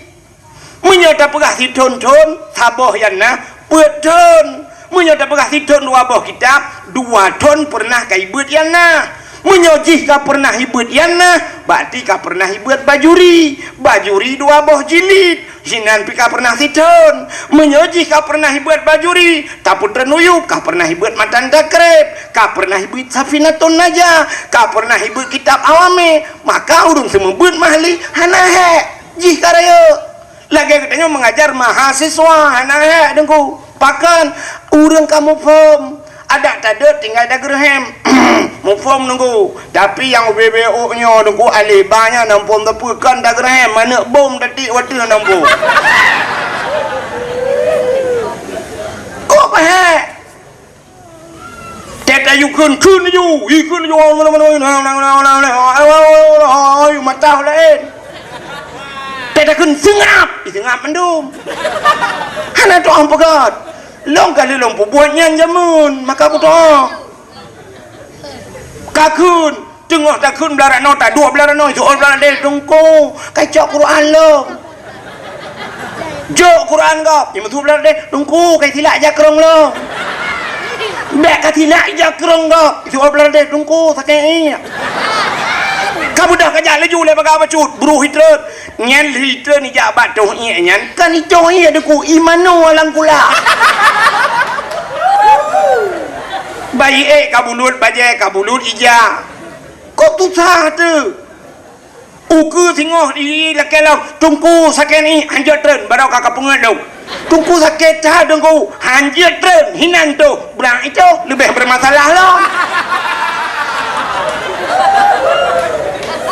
Meunyoe tapeugah sithon-thon, saboh Yanah peuet thon. Meunyoe tapeugah sithon dua boh kitab, dua thon peureunah ka ibeuet Yanah. Meunyoe jih ka peureunah ibeuet Yanah, berarti ka peureunah ibeuet Bajuri. Bajuri dua boh jilid, sinan pih ka peureunah sithon. Meunyoe jih ka peureunah ibeuet Bajuri, Tapeutreun Uyub, ka peureunah ibeuet Matan Takrib, ka peureunah ibeuet Safinatun Najah, ka peureunah ibeuet kitab Awame, maka ureuëng seumeubeuet mahli hana hék jih ka rayeuk. Lagée geutanyoe meungajar mahasiswa, hana hék teungku. Pakon? Ureuëng ka muphom. Adak tadeuet tinggai dageureuhem. Muphom teungku. Tapi nyang ubé-bé ôk nyoe teungku, aleh ba nyan na muphom teupeu kon dageureuhem, manök bom tatiek watée na muphom. Kok hék? Tét ayue kheun, kheun laju, ikheun laju, mata laén. Tét takheun seungab, seungab mandum. Hana tu'oh peugöt. Lôn ka lheueh lôn peubuet nyan jameun, maka beutu'oh. Ka kheun, teungoh takheun blah ranoe, taduek blah ranoe, jok blah ranoe, teungku, ka cok Quran lom. Jok Quran gob, nyang meusuet blah ranoe, teungku, ka silak jakrong lom. Bèk ka silak jakrong gob, jok blah ranoe, teungku, sakét ié. Ka beudôh ka jak laju lé bagah bacut, bru hitreun. Nyan lheuh treun ijak bak toh ié nyan, kan itoh ié deuk imanu alang kula. Bayi ék ka bulut, bajée ka bulut ija. Kok tusah teuh? Ukeue singoh di lakée lom, teungku sakét ié hanjeuet treun, barô ka kapeungeut lom. Teungku sakét that teungku, hanjeuet treun, hinan toh, beurang itoh leubeh beureumasalah lom.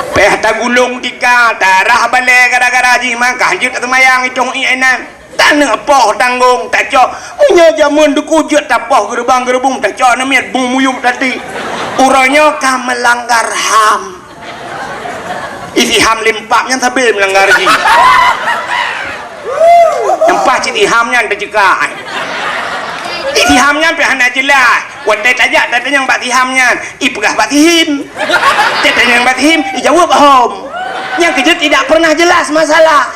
Péh tagulong tika, tarah balée gara-gara jih mangkah jeuet seumayang itong ié nan. Taneuk poh tanggong tacok. Meunyoe jameun teungku jeuet tapoh geureubang-geureubong tacok namiet bung muyup tati. Uroe nyoe ka meulanggar ham. Isi ham limpak nyan sabe meulanggar jih. Nyang paih cit iham nyan teuceuka. Iham nyan pih hana jeulaih. Watée tajak tatanyong bak iham nyan, ipeugah bak ihim. Tatanyong bak ihim, ijaweueb hom. Nyang keujeuet tidak pernah jelas masalah.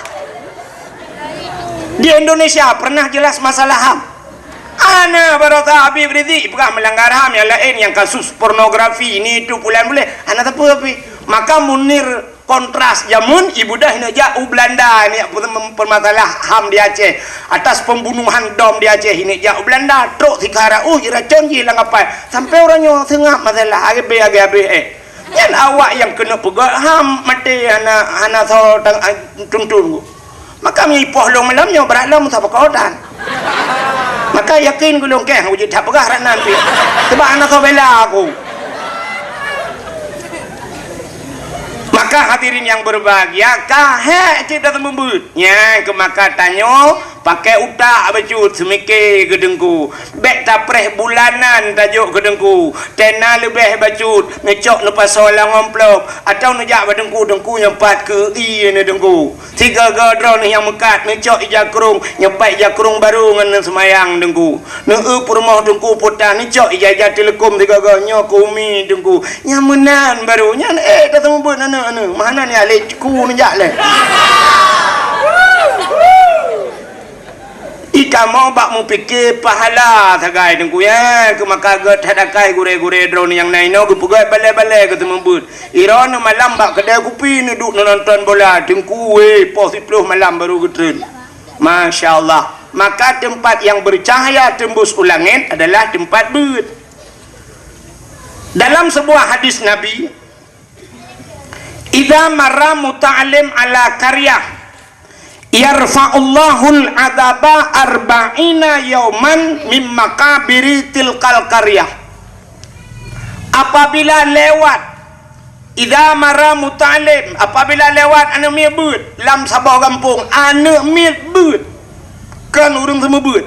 Di Indonesia pernah jelas masalah ham? Hana, baroesa Habib Rizik ipeugah meulanggar ham nyang laén, nyang kasus pornografi, ni itu pulan buleh. Hana sapeue pih. Maka Munir Kontras jameun ibudah neujak u Belanda neujak peumasalah ham di Aceh. Atas pembunuhan dom di Aceh neujak u Belanda, trok sikara uh jiracon jih lam kapai. Sampai uroe nyoe seungab masalah, agée abéh, agée abéh, eh. Nyan awak nyang keuneuk peugét ham maté hana, hana soe tang, tuntun. Maka meuipoh lôn malam nyoe brat lom sabokotan. Maka Yakin keu lôn keh, aku jeuet that peugah rot nan pih. Sebab hana soe bela aku. Maka hadirin yang berbahagia, ka hék cit taseumeubeut. Nyan keuh maka tanyoe pakai utak bacut, seumike keu Teungku. Bék tapreh bulanan tajok keu Teungku. Tena leubeh bacut, neucok neupasoe lam amplop, atawa neujak bak Teungku, Teungku nyoe pat keu ie neuh Teungku. Sigoe-goe droeneuh nyang meukat, neucok ija krueng, nyoe pat ija krueng barô ngon neuseumayang Teungku. Neueu peurumoh Teungku putah, neucok ija-ija teuleukom sigoe-goe, nyoe keu umi Teungku. Nyang meunan barô, nyan ék taseumeubeut aneuk-aneuk. Meuhana nyan lé ku neujak lé. Ikamoe bak meupike pahala sagai Teungku, ya. Keu maka gét that akai gurée-gurée droeneuh nyang na inoe geupeugét balée-balée geuteumeubeut. Droeneuh malam bak keudée kupi neuduek neunonton bola, Teungku wéh, poh siplôh malam barô geutreun. Masya Allah. Maka teumpat nyang beucahya teumbus u langét adalah teumpat beuet. Dalam sebuah hadis Nabi, "Idza marra muta'allim ala qaryah, yarfa'ullahul adzaba arba'ina yauman mim maqabiri tilkal qaryah." Apabila lewat, idza marra muta'allim, apabila lewat aneuk miet beuet lam saboh gampông, aneuk miet beuet, kon ureuëng seumeubeuet.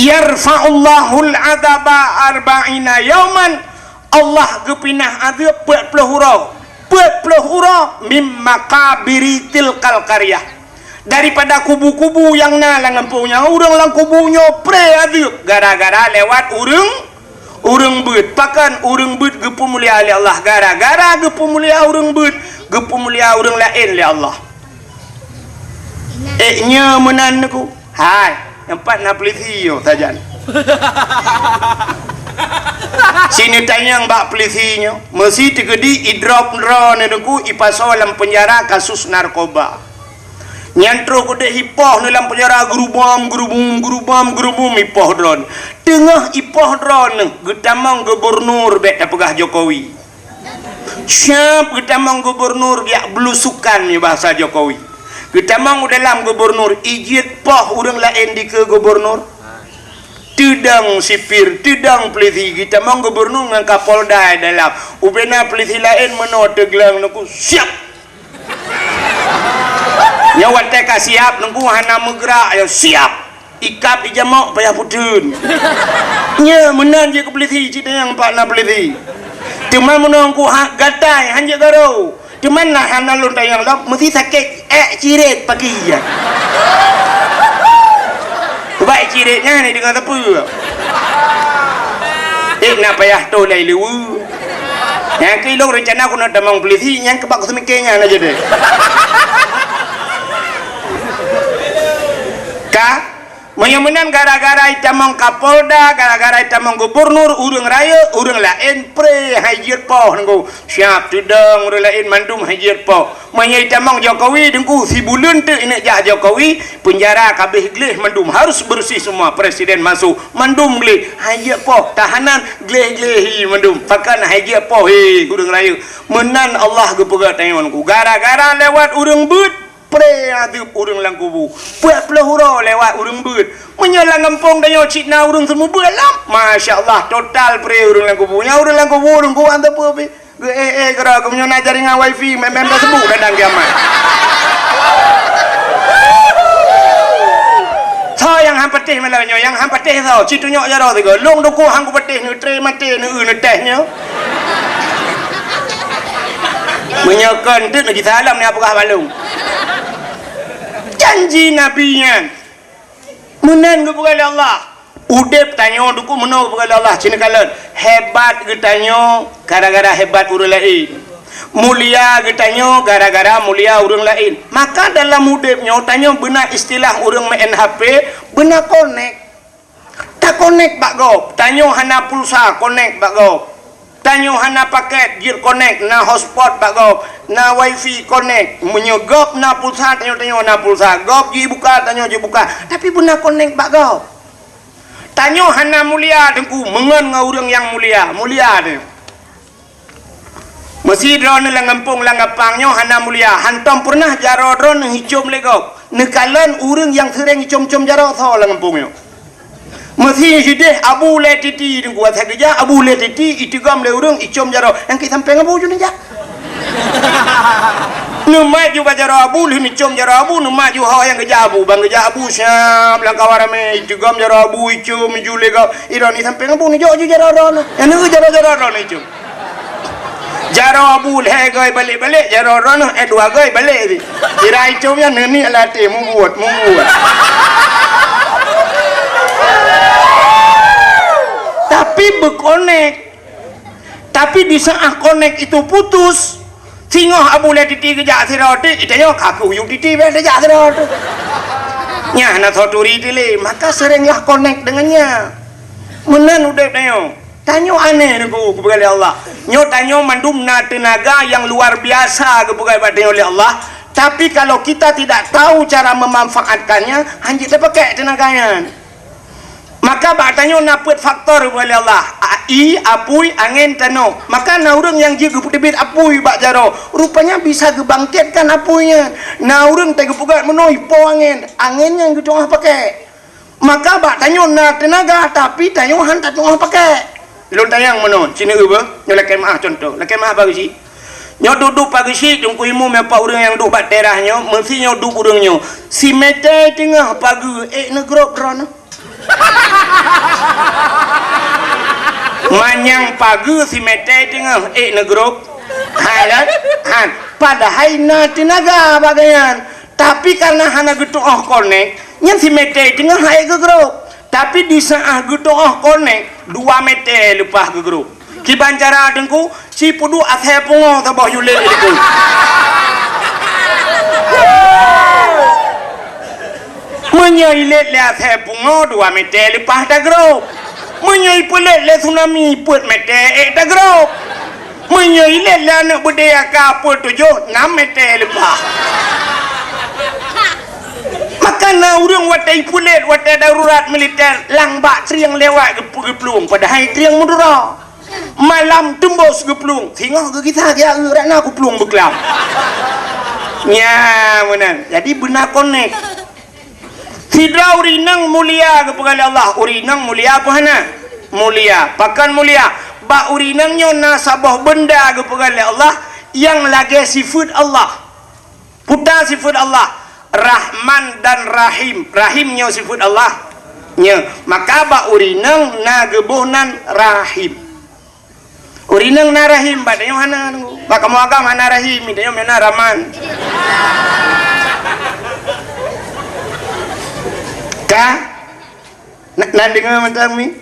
"Yarfa'ullahul adzaba arba'ina yauman," Allah geupinah azeub peuet ploh uroe. Peuet ploh uroe mim maqabiri tilkal qaryah. Daripada kubu-kubu nyang na lam gampông nyan, ureuëng lam kubu nyoe pré azeub gara-gara lewat ureuëng, ureuëng beuet. Pakon ureuëng beuet geupeumulia lé Allah? Gara-gara geupeumulia ureuëng beuet, geupeumulia ureuëng laén lé Allah. Ék nyoe meunan Teungku. Hai, nyoe pat na peulisi nyoe sajan. Sineutanyong bak peulisi nyoe, meusi teukeudi idrop droeneuh Teungku, ipasoe lam peunjara kasus narkoba. Nyan troh keudeh ipoh neuh lam peunjara, geurubom, geurubum, geurubom, geurubum ipoh droeneuh. Teungoh ipoh droeneuh geutamong gubernur, bék tapeugah Jokowi. Siap geutamong gubernur jak belusukan, nyoe bahasa Jokowi. Geutamong u dalam gubernur, ijeuet poh ureuëng laén dikeue gubernur. Teudong sipir, teudong peulisi, geutamong gubernur ngon Kapolda dalam. Ubena peulisi laén meunoe teugleng Teungku, siap. Nyoe watée ka siap Teungku hana meugerak, ya siap. Ikab ijamok payah puteun. Nyoe meunan jeuet keu peulisi, cit nyang pat na peulisi. Teuma meunong ku hak gatai, hanjeuet garo. Teuma na hana lôn tanyong lom, meusi sakét ék ciret paki jih. Bak ciret nyan deungon sapeue? Ék na payah toh lai leue. Nyang keu ilong rencana ku na tamong peulisi, nyang keubak ku seumike nyan aja deh. Ka? Meunyoe meunan gara-gara itamong Kapolda, gara-gara itamong gubernur, ureuëng rayeuk, ureuëng laén pré hai jeuet poh Teungku. Siap teudong ureuëng laén mandum hai jeuet poh. Meunyoe itamong Jokowi Teungku, sibuleuen teuk ineuk jak Jokowi, peunjara ka abéh gleh mandum, harus bersih semua, presiden masuk, mandum gleh, hai jeuet poh, tahanan gleh-gleh hi mandum. Pakon hai jeuet poh, he, ureuëng rayeuk. Meunan Allah geupeugah tanyoe Teungku. Gara-gara lewat ureuëng beuet, pré azeub ureuëng lam kubu. Peuet ploh uroe lewat ureuëng beuet. Meunyoe lam gampông tanyoe cit na ureuëng seumeubeuet lom, masya Allah, total pré ureuëng lam kubu. Nyang ureuëng lam kubu ureuëng kuat sapeue pih. Geu-éh-éh keudroe, geumeunyoe na jaringan wifi, mé-mé taseubu dadang kiamat. Soe nyang han patéh malam nyoe, nyang han patéh soe? Ci tunyok jaroe sigoe. Lôn Teungku han kupatéh, neutré maté, neueu, neutéh nyoe. Meunyoe kon teuk, neuji salam, neupeugah bak lôn. Janji Nabi nyan. Meunan geupeugah lé Allah. Udeb tanyoe Teungku meunoe geupeugah lé Allah. Ci neukalon, hebat geutanyoe gara-gara hebat ureuëng laén. Mulia geutanyoe gara-gara mulia ureuëng laén. Maka dalam udeb nyoe tanyoe beuna istilah ureuëng meu'en H P, beuna konek. Takonek bak gob. Tanyoe hana pulsa, konek bak gob. Tanyoe hana paket, jeuet konek, na hotspot bak gob, na wifi, konek. Meunyoe gob na pulsa, tanyoe, tanyoe na pulsa. Gob jibuka, tanyoe jibuka. Tapi beuna konek bak gob. Tanyoe hana mulia Teungku, meungon ngon ureuëng nyang mulia, mulia tanyoe. Meusi droeneuh lam gampông lam gapang nyoe hana mulia, hantom peureunah jaroe droeneuh icom lé gob. Neukalon ureuëng nyang seuréng icom-com jaroe soe lam gampông nyoe? Meusi sideh abu lé titi, Teungku, asai geujak abu lé titi, iteugom lé ureuëng, icom jaroe, nyang keu sampéng abu ju neujak. Neumat ju bak jaroe abu, lheueh neucom jaroe abu, neumat ju ho nyang geujak abu. Ban geujak abu, siab lam kawan ramé, iteugom jaroe abu, icom ju lé gob. Idroe ni sampéng abu, neujok ju jaroe droeneuh. Nyang neujok jaroe-jaroe droeneuh icom. Jaroe abu lhée goe balek-balek, jaroe droeneuh eh dua goe balek di. Kira icom nyan neuniek lam até, mubuet, mubuet. Tapi beukonek. Tapi di saat konek itu putus, singoh abu lé titi geujak sidroe teuk, itanyoe ka keu yub titi beh tajak sidroe teuk. Nyan hana soe turi dilé, maka seringlah konek dengan nyan. Meunan udeb tanyoe. Tanyoe aneh, Teungku, geupeugah lé Allah. Nyoe tanyoe mandum na teunaga nyang luar biasa geupeugah bak tanyoe lé Allah. Tapi kalau kita tidak tahu cara memanfaatkannya, hanjeuet tapakèk teunaga nyan. Maka bak tanyoe na peuet faktor geupeugah lé Allah. A-, ie, apui, angén, tanoh. Maka na ureuëng nyang jeuet geupeuteubiet apui bak jaroe, rupanya bisa geubangkitkan apui nyan. Na ureuëng teugeupeugah meunoe ipo angén, angén nyan geutu'oh pakèk. Maka bak tanyoe na teunaga, tapi tanyoe han tatu'oh pakèk. Lôn tanyong meunoe, sineuk beuh, nyoe lakèe meu'ah contoh, lakèe meu'ah pageue syiek. Nyoe duek-duek pageue syiek, Teungku Imum, nyoe pat ureuëng nyang duek bak teras nyoe, meusi nyoe duek ureuëng nyoe. Simeté teungoh pageue, ék neugrob droeneuh. Manyang pageue simeté teungoh, ék neugrob. Hai kan? Han. Padahai na teunaga bak gobnyan. Tapi karena hana geutu'oh konek, nyan simeté teungoh han ék geugrob. Tapi di saat geutu'oh konek, dua meté leupah geugrob. Kiban cara Teungku, si peuduek asèe pungo saboh yub lét Teungku. Meunyoe ilét lé asèe pungo, dua meté leupah tagrob. Meunyoe ipeulét lé tsunami, peuet meté ék tagrob. Meunyoe ilét lé aneuk beudé nyang ka peuet tujoh, nam meté leupah. Maka na ureuëng watèe ipeulét, watèe darurat militer, lam bak trieng lewat geup-, geuplueng, padahai trieng meudura. Malam teumbôh geuplueng, singoh geugisa geujak, "Rot na kuplueng beuklam." Nyan meunan. Jadi beuna konek. Sidroe ureuëng inong mulia geupeugah lé Allah. Ureuëng inong mulia peue hana? Mulia. Pakon mulia? Bak ureuëng inong nyoe na saboh beunda geupeugah lé Allah nyang lagèe sifeuet Allah. Peue sifeuet Allah? Rahman dan Rahim. Rahim nyoe sifeuet Allah. Nyoe. Maka bak ureuëng inong na geuboh nan Rahim. Ureuëng inong na rahim, bak tanyoe hana. Bak kamoe agam hana rahim, tanyoe na Rahman. Ka? Na, na deungoe mantong mi?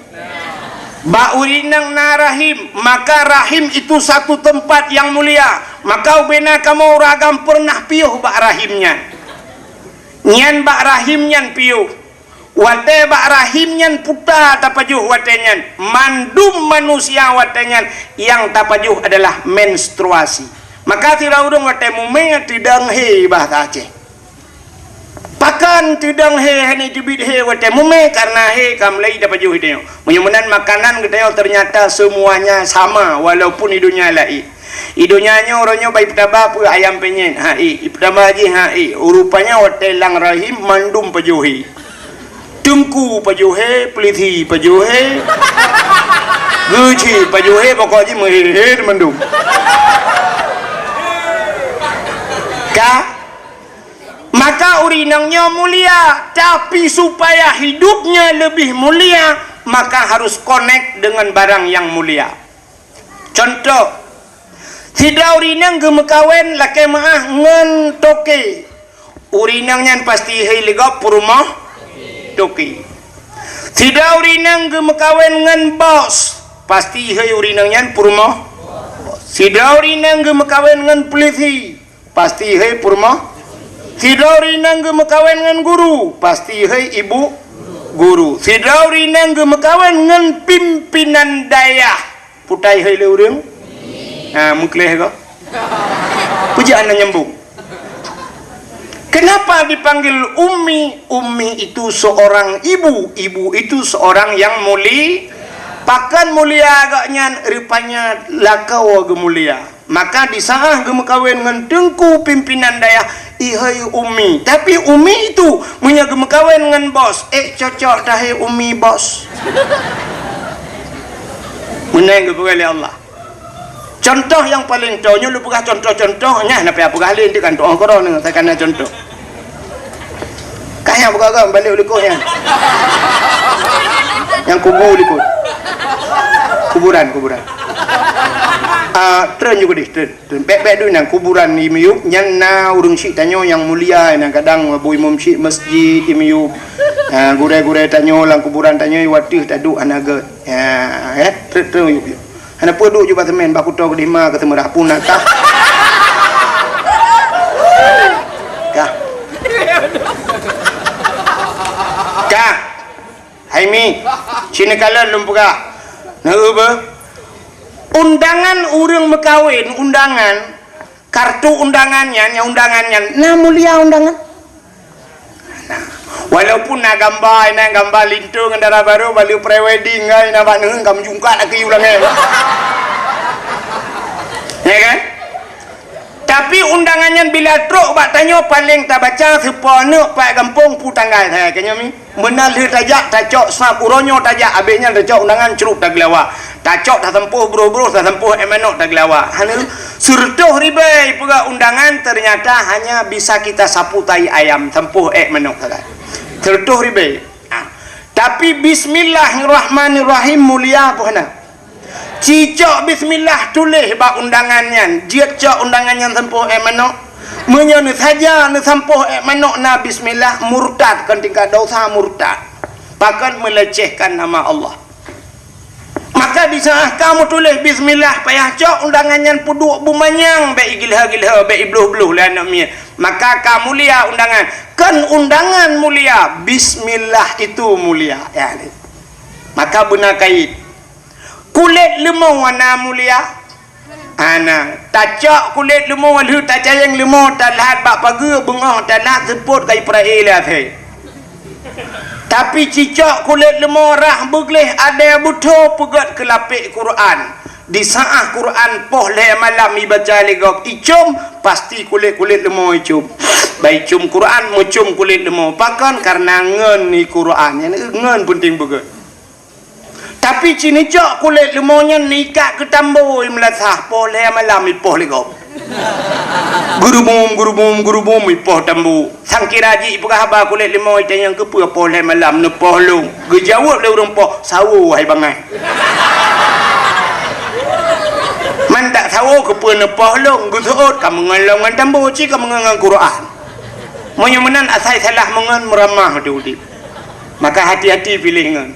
Bak ureuëng inong na rahim, maka rahim itu satu tempat yang mulia. Maka ubena kamoe ureuëng agam peureunah piôh bak rahim nyan. Nyan bak rahim nyan piôh. Watèe bak rahim nyan puta tapajoh watèe nyan, mandum manusia watèe nyan nyang tapajoh adalah menstruasi. Maka sidroe ureuëng watèe mumè teudong hé bahasa Aceh. Pakon teudong hé, hana teubiet hé watèe mumè, karena hé ka mulai tapajoh di tanyoe. Meunyoe meunan makanan geutanyoe ternyata semuanya sama walaupun di donya laén. Di donya nyoe uroe nyoe bak ipeutaba peue ayam penyet, ha ék, ipeutaba jih ha ék. Rupanya watèe lam rahim mandum pajoh hé. Teungku pajoh hé, peulisi pajoh hé, geuchik pajoh hé, pokok jih meuhé-hé mandum. Ka? Maka ureuëng inong nyoe mulia, tapi supaya hidupnya lebih mulia, maka harus konek dengan barang yang mulia. Contoh, sidroe ureuëng inong geumeukawen lakèe meu'ah ngon toke. Ureuëng inong nyan pasti hei lé gob peurumoh toke. Sidroe ureuëng inong geumeukawen ngon bos, pasti hei ureuëng inong nyan peurumoh. Sidroe ureuëng inong geumeukawen ngon peulisi, pasti hei peurumoh. Sidroe ureuëng inong geumeukawen ngon guru, pasti hei ibu guru. Sidroe ureuëng inong geumeukawen ngon pimpinan dayah, putai hei lé ureuëng. Ha, meukleh ka? Peue jih hana nyambung? Kenapa dipanggil ummi? Ummi itu seorang ibu, ibu itu seorang yang muli-, pakon mulia agaknyan, rupanya lakoe geumulia. Maka di saat geumeukawen ngon teungku pimpinan dayah, "Ihai Umi." Tapi Umi itu meunyoe geumeukawen ngon bos, eh, cocok tahai Umi bos. Meunan geupeugah lé Allah. Contoh nyang paleng toe, nyoe lôn peugah contoh-contoh, nyan na payah peugah lé, nanti kan tu'oh keudroe, takana contoh. Kah nyang peugah-peugah, balik u likot nyan. Nyang kubu likot. Kuburan, kuburan. Ah, treun ju keudeh, treun. Treun. Bèk-bèk duek nyan, kuburan di miyueb, nyan na ureueng syiek tanyoe nyang mulia, nyan kadang bu imum syiek masjid di miyueb. Ah, gurèe-gurèe tanyoe lam kuburan tanyoe, watèe taduek hana gèt. Ya, eh, treun, treun, yuk, yuk. Hana peue duek ju bak semen, bak kuto keudeh ma keu seumeurah pun na kah. Kah. Kah. Hai Mi, sini kalon lôn peugah. Nah, eu beuh. Undangan ureueng meukawen, undangan, kartu undangan nyan, nyang undangan nyan, na mulia undangan. Nah, walaupun na gamba, na gamba linto ngon dara barô, bak lheueh pre-wedding, ngai na bak neuheun ka meujungkat lagi ulang, eh. Ya kan? Tapi undangan nyan bila trok bak tanyoe, paleng tabaca, seupôt aneuk, pat gampông, peue tanggai, hai, keu nyoe Mi. Meunan lheueh tajak, tacok sab, uroe nyoe tajak, abéh nyan tacok undangan, crup tageulawa. Tacok tasampôh broh-broh, tasampôh ék manok tageulawa. Hana, seureutôh ribèe peugah undangan, ternyata hanya bisa kita sapu tai ayam, sampôh ék manok sagai. Seureutôh ribèe. Ha. Tapi bismillahirrahmanirrahim mulia peue hana? Cicok bismillah tuléh bak undangan nyan, jeuet cok undangan nyan sampôh ék manok. Meunyoe neusaja neusampôh ék manok na bismillah, murtad, kon tingkat dosa murtad. Pakon melecehkan nama Allah. Maka di saat kamoe tuléh bismillah, payah cok undangan nyan peuduek beumanyang, bèk igilha-gilha, bèk ibloh-bloh lé aneuk miet. Maka ka mulia undangan. Kon undangan mulia, bismillah itu mulia. Ya, maka beuna kait. Kulét leumô na mulia? Hana. Tacok kulét leumô lheueh tacayeng leumô, talhat bak pageue, beungoh talhat seupôt ka ipeuraya lé asèe. Tapi cicok kulét leumô rhah beugleh adèe beutho peugöt keu lapék Quran. Di saat Quran poh lhèe malam ibaca lé gob icôm, pasti kulét-kulét leumô icôm. Bah icôm Quran, meucôm kulét leumô. Pakon? Karena ngon i Quran. Nyan ngon peunteng beugöt. Tapi ci neucok kulét leumô nyan neuikat keu tambo i meulasah, poh lhèe malam ipoh lé gob. Geurubum, geurubum, geurubum ipoh tambo. Sangkira jih ipeugah haba kulét leumô itanyong keupeue poh lhèe malam neupoh lôn. Geujaweueb lé ureueng poh, "Sawo hai bangai." Man dak sawo keupeue neupoh lôn, geuseuôt ka meungon lom ngon tambo, ci ka meungon ngon Quran. Meunyoe meunan asai salah meungon meuramah di udép. Maka hati-hati piléh ngon.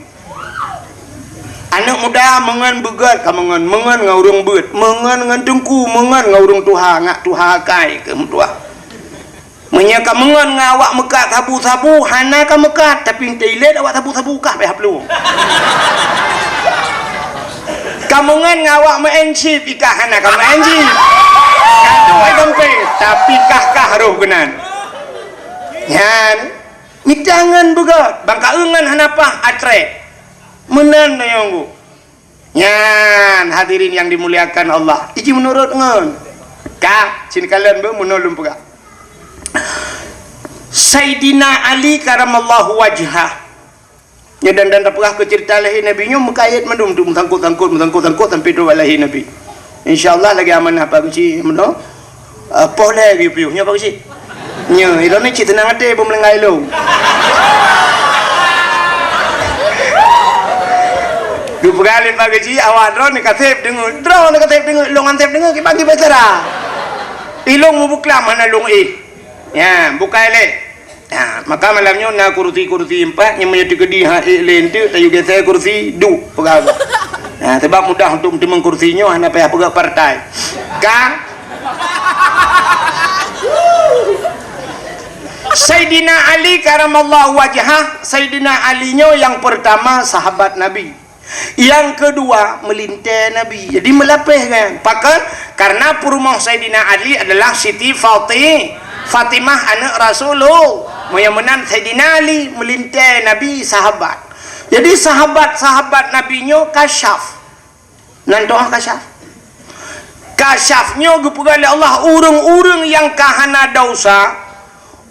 Aneuk muda meungon beugöt ka meungon, meungon ngon ureueng beuet, meungon ngon teungku, meungon ngon ureueng tuha, ngak tuha akai keu meutuah. Meunyoe ka meungon ngon awak meukat sabu-sabu, hana ka meukat, tapi teuilet awak sabu-sabu kah payah plueng. Ka meungon ngon awak meu'en chip, ikah hana ka meu'en chip. Ka tuai gampeng, tapi kah-kah roh keunan. Nyan. Mita ngon beugöt, bang ka eu ngon hana paih atré. Meunan nyoe ngu. Nyan, hadirin yang dimuliakan Allah. Iji meunurot ngon. Ka, cin kalon beu meunurot lôn peugah. Saidina Ali karamallahu wajhah. Nyoe dan, dan tapeugah keu ceurita lahé Nabi nyoe meukait mandum tu, meusangkot-sangkot, meusangkot-sangkot sampai trok lahé Nabi. Insya Allah lagèe amanah Pak Guci meunoe. Eh, poh lhèe geuyue piôh nyoe Pak Guci. Nyoe, ilôn ni cit seunang até beumeulinggai lôn. Geupeugah lé Pak Guci, awak droeneuh ka sép deungoe. Droeneuh ka sép deungoe, lôn han sép deungoe, kiban kiban cara. Ilôn mubeuklam hana lôn éh. Nyan, bukai lé. Ha, maka malam nyoe na kurusi-kurusi empat, nyang meunyoe teukeudi ha ék lé enteuk, tayue geusé kurusi, duek peugah. Ha, sebab mudah untuk meuteumèe kurusi nyoe, hana payah peugah partai. Ka? Saidina Ali karamallahu wajhah, Saidina Ali nyoe nyang pertama sahabat Nabi. Nyang keudua, meulintèe Nabi. Jadi, meulapéh kan. Pakon? Karena peurumoh Saidina Ali adalah Siti Fati-, Fatimah, aneuk Rasulullah. Meunyoe meunan Saidina Ali meulintèe Nabi, sahabat. Jadi, sahabat-sahabat Nabi nyoe kasyaf. Nan doa kasyaf. Kasyaf nyoe geupeugah lé Allah, ureueng-ureueng nyang ka hana desya,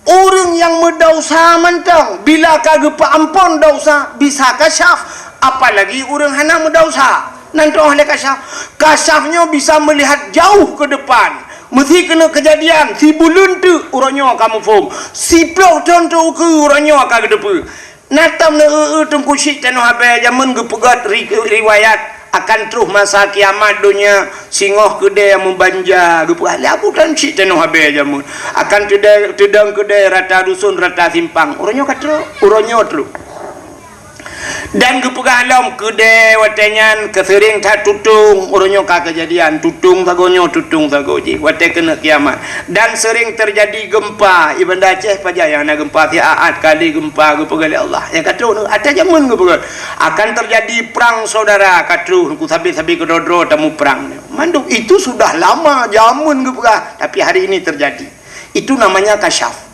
Ureuëng nyang meudesya mantong, bila ka geupeuamphon desya, bisa kasyaf, apalagi ureuëng hana meudesya. Nan troh lé kasyaf. Kasyaf nyoe bisa meulihat jauh keu depan. Meusé keuneuk keujadian, sibuleuen teuk uroe nyoe ka muphom. Siplôh thon teuk ukeue uroe nyoe ka geuteupeue. Na tom neu-eu-eu Teungku Syik Tanoh Abée jameun geupeugét ri-, riwayat akan troh masa kiamat donya singoh keudée meubanja geupeugah lé Abu Tan Syik Tanoh Abée jameun. Akan teudong, teudong keudée rata dusun, rata simpang. Uroe nyoe ka troh, uroe nyoe troh. Dan geupeugah lom keudée watée nyan keuseuring that tutong, uroe nyoe ka keujadian, tutong sagoe nyoe, tutong sagoe jih, watée keuneuk kiamat. Dan seuring teujadi geumpa, i Banda Aceh pajan nyang na geumpa, siat kali geumpa geupeugah lé Allah. Nyang ka troh neu, ata jameun geupeugah. Akan teujadi prang saudara, ka troh, ku sabe-sabe keudroe-droe tamuprang. Mandum itu sudah lama jameun geupeugah, tapi hari ini terjadi. Itu namanya kasyaf.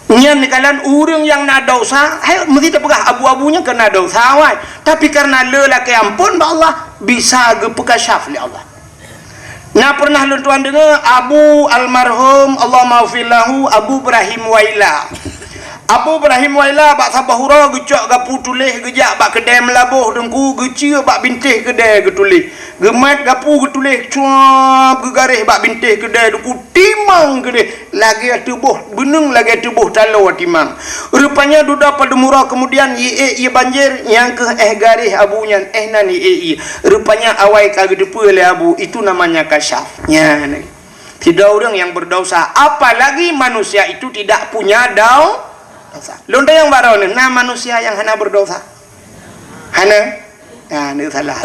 Nyan dikalan ureuëng nyang na desya, hai, meusti tapeugah abu-abu nyan keu na desya, wai. Tapi kareuna le lakée amphon bak Allah, bisa geupeukasyaf lé Allah. Na pernah lôn tuan deungoe Abu almarhum, Allahummaghfir lahu, Abu Ibrahim Waila. Abu Ibrahim Waila bak saboh uroe geucok gapu tuléh geujak bak keudée meulaboh Teungku, geucue bak bintéh keudée geutuléh. Geumat gapu geutuléh cuab geugaréh bak bintéh keudée Teungku, timang keudeh. Lagée tuboh beuneueng, lagée tuboh taloe timang. Rupanya dudoe padum uroe keumudian, ié-ié banjir nyang keuh éh garéh abu nyan, éh nan ié-ié. Rupanya awai ka geuteupeue lé abu, itu namanya kasyaf. Nyan. Sidroe ureuëng nyang beudesya, apalagi manusia itu tidak punya dau-, desya. Lôn tanyong baroe nyoe, na manusia nyang hana beudesya? Hana? Nah, ni salah.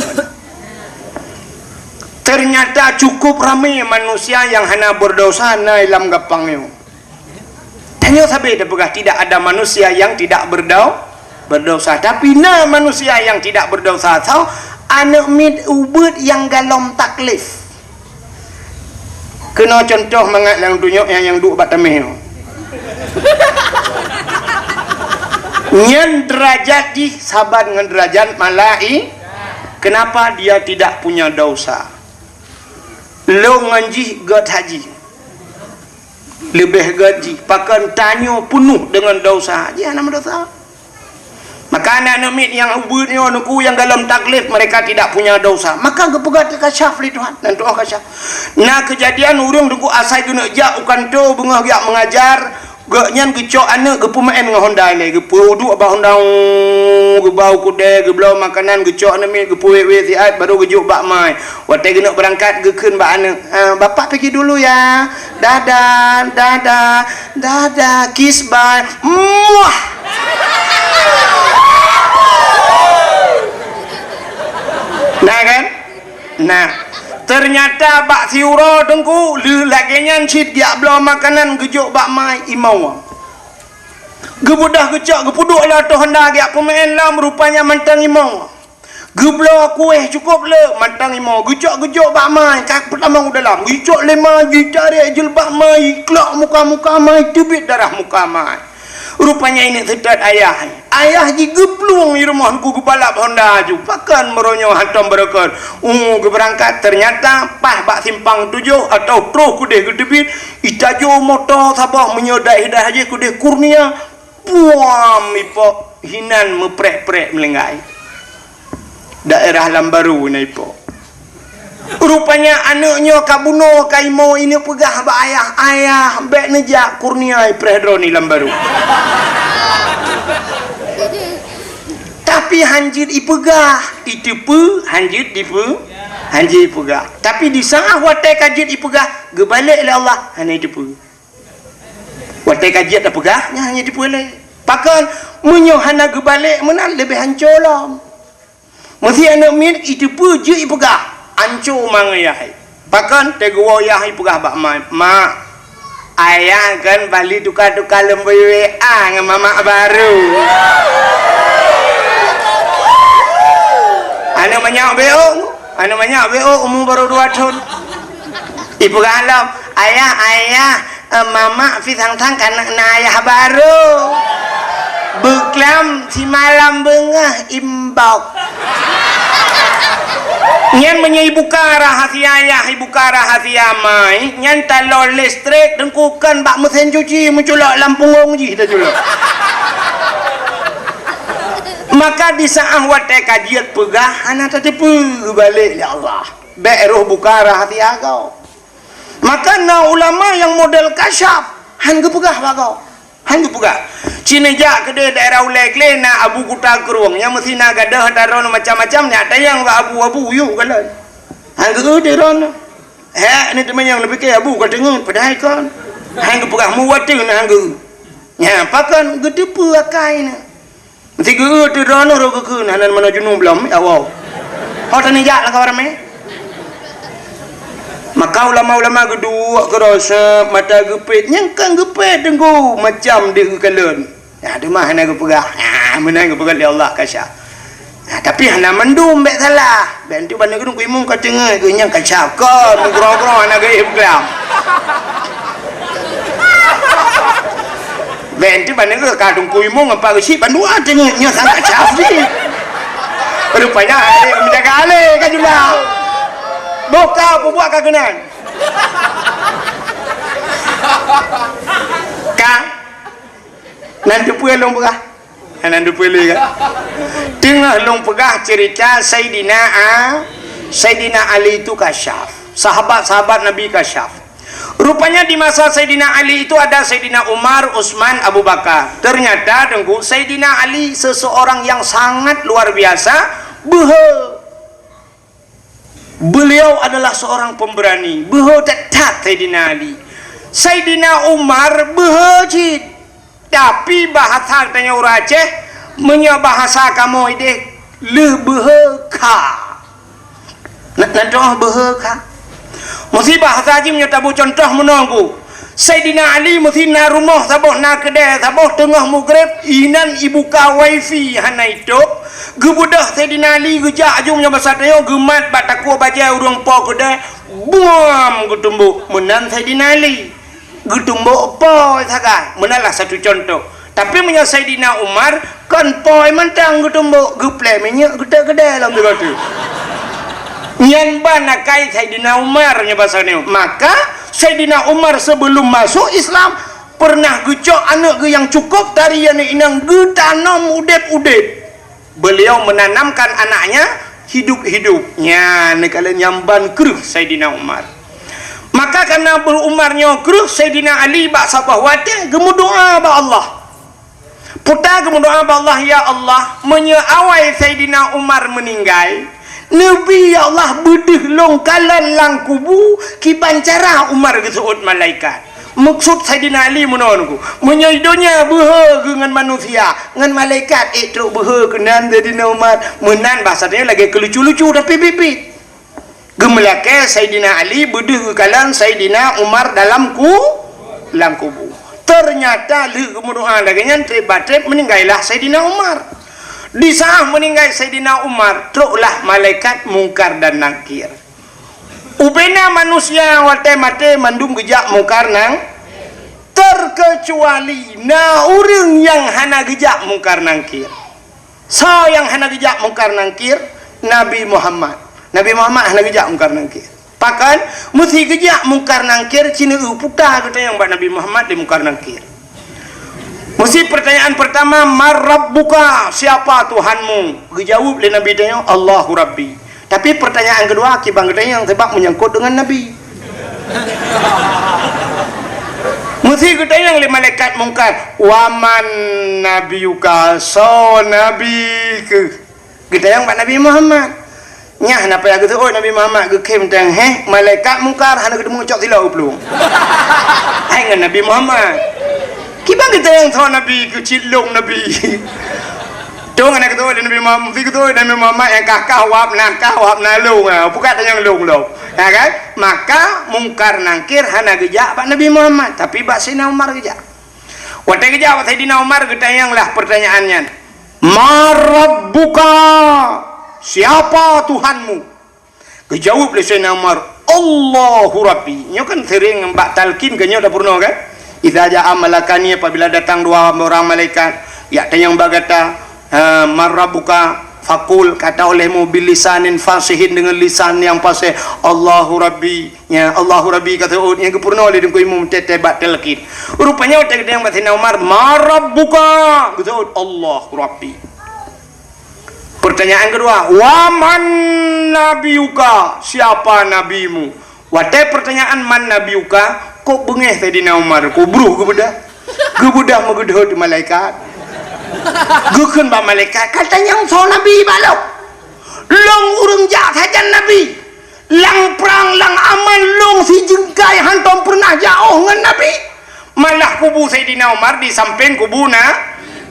Ternyata cukup ramé manusia nyang hana beudesya na lam gampang nyoe. Tanyoe sabe tapeugah tidak ada manusia yang tidak berdau-, berdosa. Tapi na manusia yang tidak berdosa. Soe? Aneuëk miet ubeut nyang galom taklif. Keunoe cuntoh mangat lam dunyok nyang, nyang duek bak tameh nyoe. Nyan derajat jih saban ngon derajat malai-, kenapa dia tidak punya dosa? Lôn ngon jih gét haji. Leubeh gét jih. Pakon tanyoe peunoh deungon dosa. Jih hana meudosa. Maka aneuëk miet nyang ubeut nyoe Teungku nyang galom taklif, mereka tidak punya dosa. Maka geupeugah teukasyaf lé Tuhan, nan Tuhan kasyaf. Na keujadian ureuëng Teungku asai geuneuk jak u kantô beungoh geujak meungajar, gobnyan geucok aneuëk geupeumeu'en ngon honda ilée, geupeuduek bak honda, geubau keudée, geubloe makanan, geucok aneuëk miet, geupeuwét-wét siat, barô geujok bak mai. Watée geuneuk beurangkat, geukheun bak aneuëk, "Ah, bapak pergi dulu ya. Dadah, dadah, dadah, kiss bye." Muah! Nah kan? Nah, ternyata bak siuroe Teungku, lheueh lagée nyan cit geujak bloe makanan geujok bak mai imoe. Geubeudôh geucok geupeuduek lam ateueh honda geujak peumeu'en lom, rupanya mantong imoe. Geubloe kueh cukôp le mantong imoe, geucok geujok bak mai, ka peutamong u dalam, geucok lé mai, jitarek jeuleuba mai, iklok muka-muka mai, teubiet darah muka mai. Rupanya ineuk seutôt ayah. Ayah jih geuplueng i rumoh Teungku geubalap honda aju. Pakon meunyoe hántom beureukat. Uh, geubeurangkat, ternyata paih bak simpang tujoh atau troh keudeh geuteubiet, itajo moto saboh meunyoe daih-daih jih keudeh Kurnia. Puam ipok hinan meuprek-prek meulinggai. Daerah Lambaru na ipok. Rupanya aneuëk nyoe ka bunoe ka imoe ineuk peugah bak ayah, "Ayah, bék neujak Kurnia ipreh droeneuh Lambaru." Tapi hanjeuet ipeugah, iteupeue hanjeuet dipeu-, hanjeuet ipeugah. Tapi di saát watée ka jeuet ipeugah, geubalek lé Allah hana iteupeue. Watée ka jeuet tapeugah, nyan hana jiteupeue lé. Pakon, meunyoe hana geubalek meunan leubeh hanco lom. Meusé aneuëk miet iteupeue jeuet ipeugah, hanco mangat yah. Pakon, teugoe yah ipeugah bak ma-, "Mak, ayah kan bali tuka-tuka leumbôi W A ngon mamak barô." Aneuëk manyak B O, aneuëk manyak B O umu barô dua thon. Ipeugah lom, "Ayah, ayah, eh, mamak pi sang-sang ka na ayah barô. Beuklam simalam beungoh imbok." Nyan meunyoe ibuka rahasia ayah, ibuka rahasia ma, nyan talon listrik teungku kon bak meusén cuci meuculok lam punggong jih taculok. Maka di saat watée ka jeuet peugah hana tateupeue balek lé Allah. Bék roh buka rahasia kau. Maka na ulama nyang model kasyaf, han geupeugah bak gob. Han geupeugah. Cit neujak keudeh daerah Ulée Glé na Abu Kuta Krueng, nyang meusi na gadôh daron macam-macam, nyak tanyong bak Abu, "Abu, yue kalon?" Han geu-eu daron. Hek ni teumanyong leubeh keu Abu ka teungeut, padahai kon. Han geupeugah muwateu na han geu-eu. Nya, pakon geuteupeue akai na. Meusigeue teuh droeneuh roh geukheun, hana meunoe junub lom, ya Allah. Ho tanijak lam kawan ramé. Maka ulama-ulama geuduek keuroseup, mata geupet, nyang kan geupet teungku macam di geukalon. Ya, teuma hana geupeugah. Ya, meunan geupeugah lé Allah kasyaf. Ya, tapi hana mandum bék salah. Bék enteuk ban neugeuh kuimum ka teungeut geuh nyang kasyaf. Kon, meugroe-groe hana geuéh peugah. Bék enteuk ban neugeuh ka Teungku Imum ngon Pak Rashid bandua teungeut nyoe sangat syaf jih. Rupanya alé menjaga alé ka jula. Boh ka peubuet ka keunan. Ka. Nan teupeue lôn peugah. Nan teupeue lé ka. Teungoh lôn peugah cerita Saidina A-, Saidina Ali itu kasyaf. Sahabat-sahabat Nabi kasyaf. Rupanya di masa Saidina Ali itu ada Saidina Umar, Utsman, Abu Bakar. Ternyata, Teungku, Saidina Ali seseorang yang sangat luar biasa, beuhe. Beliau adalah seorang pemberani, beuhe that-that Saidina Ali. Saidina Umar beuhe cit. Tapi bahasa tanyoe ureueng Aceh, meunyoe bahasa kamoe ideh, lheueh beuhe kha. Na, na toh beuhe kha. Meusi bahasa jih meunyoe taboh contoh meunoe ku. Saidina Ali meusi na rumoh saboh na keudè saboh teungoh mugreb inan ibuka wifi hana itôb. Geubeudôh Saidina Ali geujak aju meunyoe basa tanyoe geumat bak takue bajèe ureueng po keudè buam geutumbok meunan Saidina Ali. Geutumbok po sagai. Meunan lah satu contoh. Tapi meunyoe Saidina Umar, kon po mantong geutumbok, geuplè minyeuk geutek keudè lom sigoe teuk. Nyan ban akai Saidina Umar nyoe basa nyoe. Maka Saidina Umar sebelum masuk Islam pernah geucok aneuk geuh nyang cukup tari aneuk inong geutanom udeb-udeb. Beliau menanamkan anaknya hidup-hidup. Nya, neukalon nyang ban kreueh Saidina Umar. Maka karena Umar nyoe kreueh, Saidina Ali bak saboh watèe geumeudoa bak Allah. Puta geumeudoa bak Allah, "Ya Allah, meunyoe awai Saidina Umar meuninggai, neubi, ya Allah, beudeuh lôn kalon lam kubu kiban cara Umar geuseuôt malaikat." Meukeusut Saidina Ali meunoe nyoe, meunyoe donya beuhe geuh ngon manusia, ngon malaikat ék trok beuhe keunan Saidina Umar. Meunan basa tanyoe lagèe keulucu-lucu tapi biet-biet. Geumeulakèe Saidina Ali beudeuh geukalon Saidina Umar dalam ku-, lam kubu. Ternyata lheueh geumeudoa lagèe nyan, trép ba trép meuninggai lah Saidina Umar. Di saat meuninggai Saidina Umar, troklah malaikat Mungkar dan Nakir. Ubena manusia watèe maté mandum geujak Mungkar nang, terkecuali na ureueng nyang hana geujak Mungkar Nakir. Soe nyang hana geujak Mungkar Nakir? Nabi Muhammad. Nabi Muhammad hana geujak Mungkar Nakir. Pakon? Meusi geujak Mungkar Nakir, cineu puta geutanyong bak Nabi Muhammad di Mungkar Nakir. Meusi pertanyaan pertama, "Man Rabbuka?" Siapa Tuhanmu? Geujaweueb lé Nabi tanyoe, "Allahu Rabbi." Tapi pertanyaan kedua, kiban geutanyong sebab menyangkut dengan Nabi. Meusi geutanyong lé malaikat Mungkar, "Wa man nabiyuka?" Soe Nabi keuh? Geutanyong bak Nabi Muhammad. Nyan na payah geuseuôt Nabi Muhammad, geukhém teuh, heh, malaikat Mungkar hana geuteumé cok silop u plueng. Hai ngon Nabi Muhammad. Kiban geutanyong soe Nabi keuh, cit lôn Nabi. Dong hana geuteuôt lé Nabi Muhammad, meusi geuteuôt Nabi Muhammad nyang kah-kah wab na kah wab na lôn, ha, bukan tanyong lôn lom. Ya kan? Maka Mungkar Nakir hana geujak bak Nabi Muhammad, tapi bak Saidina Umar geujak. Watèe geujak bak Saidina Umar geutanyong lah pertanyaan nyan. "Man Rabbuka?" Siapa Tuhanmu? Geujaweueb lé Saidina Umar, "Allahu Rabbi." Nyoe kan sering bak talqin keu nyoe tapeurunoe kan? "Idza jaa malakani," apabila datang dua orang malaikat, jak tanyong bak gata, ha, "Man Rabbuka?" Fakul, kata olehmu, bilisanin fasihin, dengan lisan yang fasih, "Allahu Rabbi." Ya, "Allahu Rabbi," kata, oh, nyang geupeurunoe lé Teungku Imum teuh-teuh bak talqin. Rupanya watée geudong bak Saidina Umar, "Ma rabbuka?" Geujaweueb, "Allahu Rabbi." Pertanyaan kedua, "Wa man nabiyuka?" Siapa nabimu? Watée pertanyaan "Man nabiyuka?", kok beungéh Saidina Umar, kok bruh geubeudah. Geubeudah meugeudhôt malaikat. Geukheun bak malaikat, "Ka tanyong soe nabi bak lôn? Lôn ureuëng jak sajan nabi. Lam prang, lam aman lôn sijeungkai hántom peureunah jiôh ngon nabi. Malah kubu Saidina Umar di sampéng kubu na,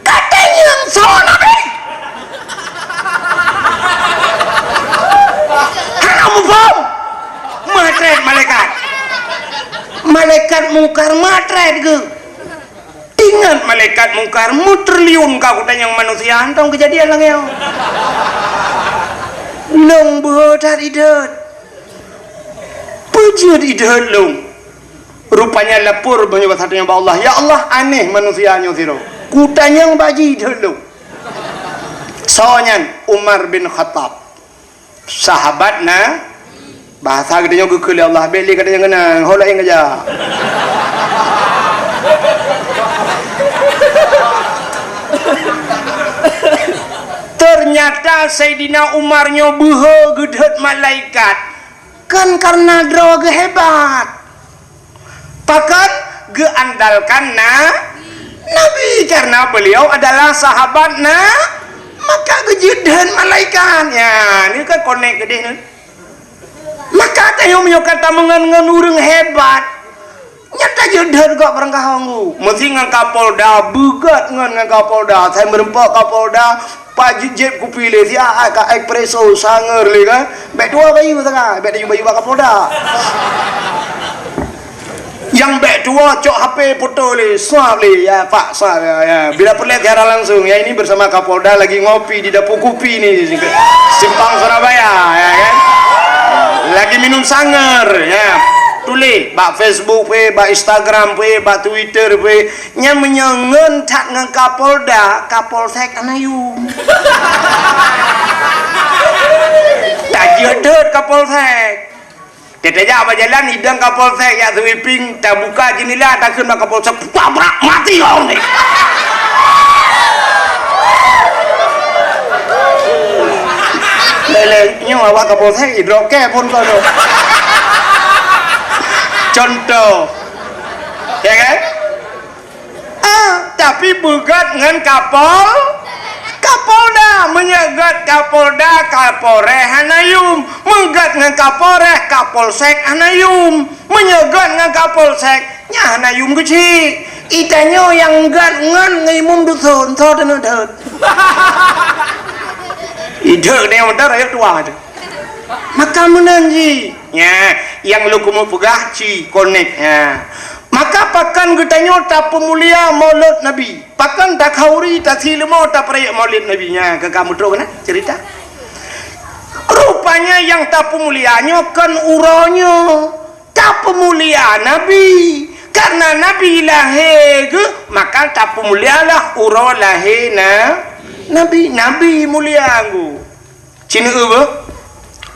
ka tanyong soe nabi?" Hana muphom. Meutrét malaikat. Malaikat Mungkar meutrét geuh. Ingat malaikat Mungkar, meutriliun ka kutanyong manusia, hántom keujadian lagée nyoe. Lôn beuhe that idhôt. Peue jeuet idhôt lôn? Rupanya lapor meunyoe basa tanyoe bak Allah, "Ya Allah, aneh manusia nyoe sidroe. Kutanyong bak jih idhôt lôn." Soe nyan? Umar bin Khattab. Sahabat na, bahasa geutanyoe geukheun lé Allah, bék lé gata nyang keunong, ho laén keujak. Ternyata Saidina Umar nyoe beuhe geudhôt malaikat, kon kareuna droe geuh hebat. Pakon? Geuandalkan na-, Nabi, karena beliau adalah sahabat na-, maka geujeuet dheun malaikat. Ya, ni kan konek keudeh ni. Maka tanyoe meunyoe ka tameungon ngon ureuëng hebat, nyan tajeuet dheun gob barangkaho. Meusi ngon Kapolda, beugot ngon, ngon Kapolda. Sai meureumpok Kapolda, Pak, jép kupi lé, siat ka espresso, sangeur lé kan. Bék tuwoe bayeue sagai, bék tayue bayeue bak Kapolda. Nyang bék tuwoe cok H P foto lé, swab lé, ya Pak, swab, ya, ya. Bila peureulée siaran langsung, ya ini bersama Kapolda lagi ngopi di Dapur Kupi ni, Simpang Surabaya, ya kan. Lagi minum sangeur, ya. Tuléh bak Facebook pih, bak Instagram pih, bak Twitter pih. Nyan meunyoe ngon that ngon Kapolda, Kapolsek hana yum. Tajeuet deuet Kapolsek. Teutajak bak jalan, idong Kapolsek jak sweeping, tabuka jendela, takheun bak Kapolsek, "Tabrak mati kau ni!" Lé-lé nyoe awak Kapolsek, idrop kée phon kau tu. Contoh. Ya kan? Ah, tapi beugot ngon Kapol-, Kapolda. Meunyoe got Kapolda, Kapolres hana yum. Meugot ngon Kapolres, Kapolsek hana yum. Meunyoe got ngon Kapolsek, nyan hana yum keuchik. Itanyoe nyang got ngon Imum Dusun, soe teuneuk deuet? Ideuet nyoe meunan rakyat tuha tu. Maka meunan jih. Nya, nyang lôn keumeung peugah ci konek. Nya. Maka pakon geutanyoe tapeumulia Maulud Nabi? Pakon takhauri, tasileumô, tapeurayeuk Maulid Nabi? Nya, ka, ka meutrok na cerita. Rupanya nyang tapeumulia nyoe kon uroe nyoe. Tapeumulia Nabi. Karena Nabi lahé geuh, maka tapeumulialah uroe lahé na-, Nabi. Nabi mulia geuh. Ci neueu beuh,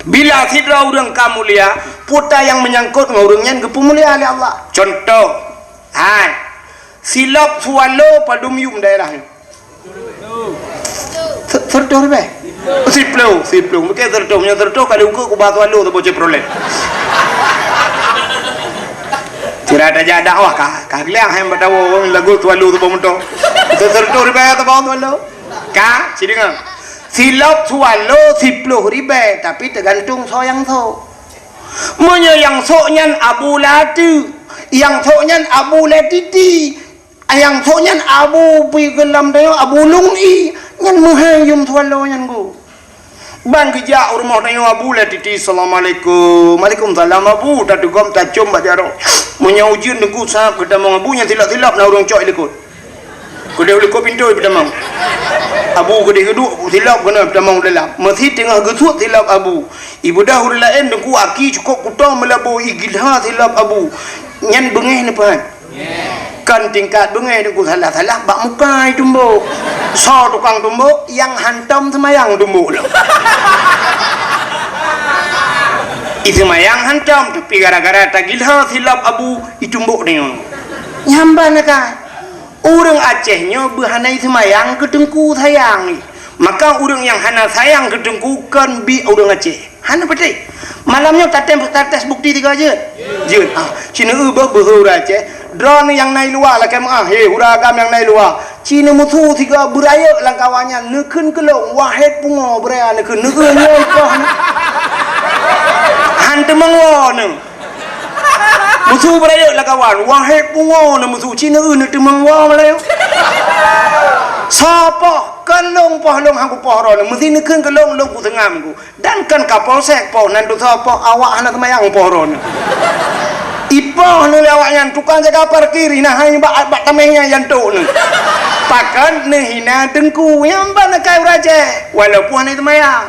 bila sidroe ureuëng ka mulia, peue ta nyang meunyangkot ngon ureuëng nyan geupeumulia lé Allah. Contoh, hai, silop Swallow padum yum daerah nyoe? Se-, seureutôh ribèe? Siploh, siploh. Mungkin seureutôh, meunyoe seureutôh kali ukeue kubah Swallow saboh Chevrolet. Sira tajak dakwah ka, ka geuliang hai bak tawoe lagu Swallow saboh moto. Seureutôh ribèe saboh Swallow. Ka, ci deungoe. Silop Swallow siploh ribèe, tapi teugantung soe nyang sôk. Meunyoe nyang sôk nyan Abu Lati, nyang sôk nyan Abu Letiti, nyang sôk nyan Abu Pi Geulam Dayo, Abu Lung I, nyan meuhai yum Swallow nyan geuh. Ban geujak u rumoh tanyoe Abu Letiti, "Assalamualaikum." "Waalaikumsalam, Abu." Tatugom, tacôm bak jaroe. Meunyoe ujeuen teungku sab geutamong Abu, nyan silop-silop na ureuëng cok i likot. Keudeh u likot pintoe ipeutamong. Abu keudeh geuduek, silop keunoe ipeutamong u dalam. Meusi teungoh geusuet silop Abu. Ibeudôh ureuëng laén teungku aki cukôp kuto meulabu, igilha silop Abu. Nyan beungéh neupeuhan. Kon tingkat beungéh Teungku, salah-salah bak muka itumbok. Soe tukang tumbok? Nyang hantom seumayang tumbok lom. Iseumayang hantom, tapi gara-gara tagilho silop abu itumbok nyoe. Nyan ban akai. Ureuëng Aceh nyoe beuhana iseumayang keu Teungku sayang. Maka ureuëng nyang hana sayang keu Teungku kon biek ureuëng Aceh. Hana patéh. Malam nyoe tatem tates bukti tiga jeuet. Jeuet. Ah, ci neueu beuh beuhe ureuëng Aceh. Droeneuh nyang na i luwa lakée meuah, he ureuëng agam nyang na i luwa. Ci neumusu sigoe beurayeuk lam kawan nyan, neukheun keu lôn, wahé pungo beuraya neukheun, neueu nyoe ikoh nyoe. Han teumeung woe neuh. Musu beurayeuk lam kawan, wahé pungo neuh musu, ci neueu neuteumeung woe meulayeue. Soe poh, kon lôn poh lôn han kupoh droeneuh, meusi neukheun keu lôn, lôn kuseungam ku. Dan kon Kapolsek poh, nan tusoe poh, awak hana seumayang poh droeneuh. Ipoh neuh lé awaknyan, tukang jaga parkir, hina hai bak, bak tameh nyan jantok neuh. Pakon neuhina Teungku, nyang ban akai ureuëng Aceh, walaupun hana seumayang.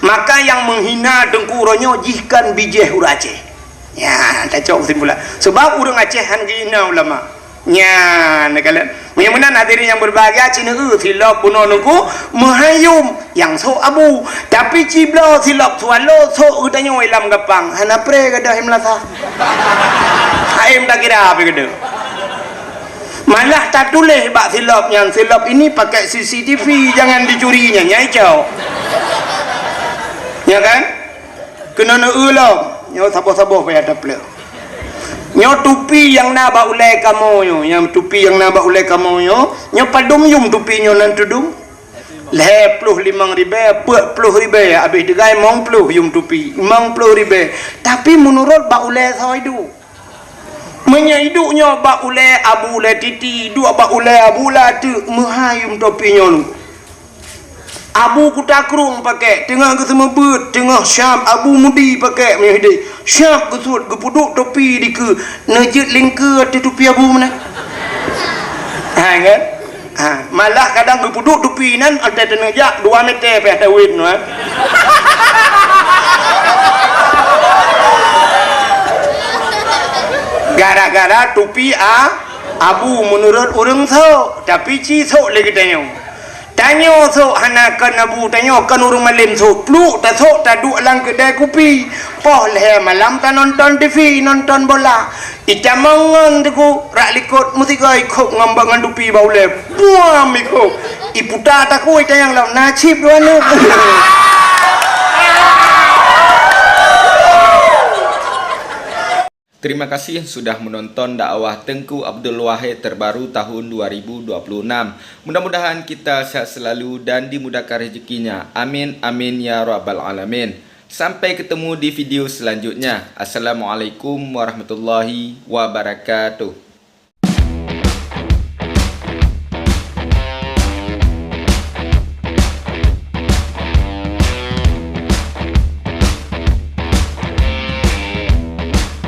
Maka nyang meuhina Teungku uroe nyoe jih kon bijéh ureuëng Aceh. Nyan, tacok keusimpulan. Sebab ureuëng Aceh han geuhina ulama. Nyan, neukalon. Meunyoe meunan hadirin nyang berbahagia, ci neueu silop bunoe Teungku meuhai yum nyang sôk abu. Tapi ci bloe silop swallow sôk geutanyoe lam gapang. Hana pré gadôh i meulasa. Hai takira pi gadôh. Malah tatuléh bak silop nyan, "Silop ini pakai C C T V, jangan dicuri," nyan, nyai cok. Ya kan? Keunoe neueu lom, nyoe saboh-saboh payah tapleueh. Nyoe tupi nyang na bak ulée kamoe nyoe, nyang tupi nyang na bak ulée kamoe nyoe, nyoe padum yum tupi nyoe nan tudong? Lhée ploh limong ribée, peuet ploh ribée, abéh teugai limong ploh yum tupi, limong ploh ribée. Tapi meunurot bak ulée soe iduek. Meunyoe iduek nyoe bak ulée Abu Ulée Titi, iduek bak ulée Abu Ulée Ateuk, meuhai yum tupi nyoe. Abu Kuta Krueng pakék, teungoh geuseumeubeut, teungoh syab Abu Mudi pakék meunyoe hidéh. Syab geusuet, geupeuduek tupi dikeue, neujeuet lingkeue ateueh tupi Abu meunan. Ha, kan? Ha, malah kadang geupeuduek tupi nan, watée teuneujak dua meter pih tawét nyoe. Gara-gara tupi a, Abu meunurot ureuëng sôk, tapi ci sôk lé geutanyoe. Tanyoe sôk hana kon Abu, tanyoe kon ureuëng malém sôk. Pluek tasôk taduek lam keudée kupi. Poh lhée malam tanonton T V, nonton bola. Itamong ngon Teungku, rak likot meusigoe ikhôb ngon bak ngon tupi bak ulée. Buam ikhôb. Iputa takue itanyong lom, na cit dua neuk. Terima kasih sudah menonton dakwah Teungku Abdul Wahid terbaru tahun dua ribu dua puluh enam. Mudah-mudahan kita sehat selalu dan dimudahkan rezekinya. Amin, amin, ya rabbal alamin. Sampai ketemu di video selanjutnya. Assalamualaikum warahmatullahi wabarakatuh.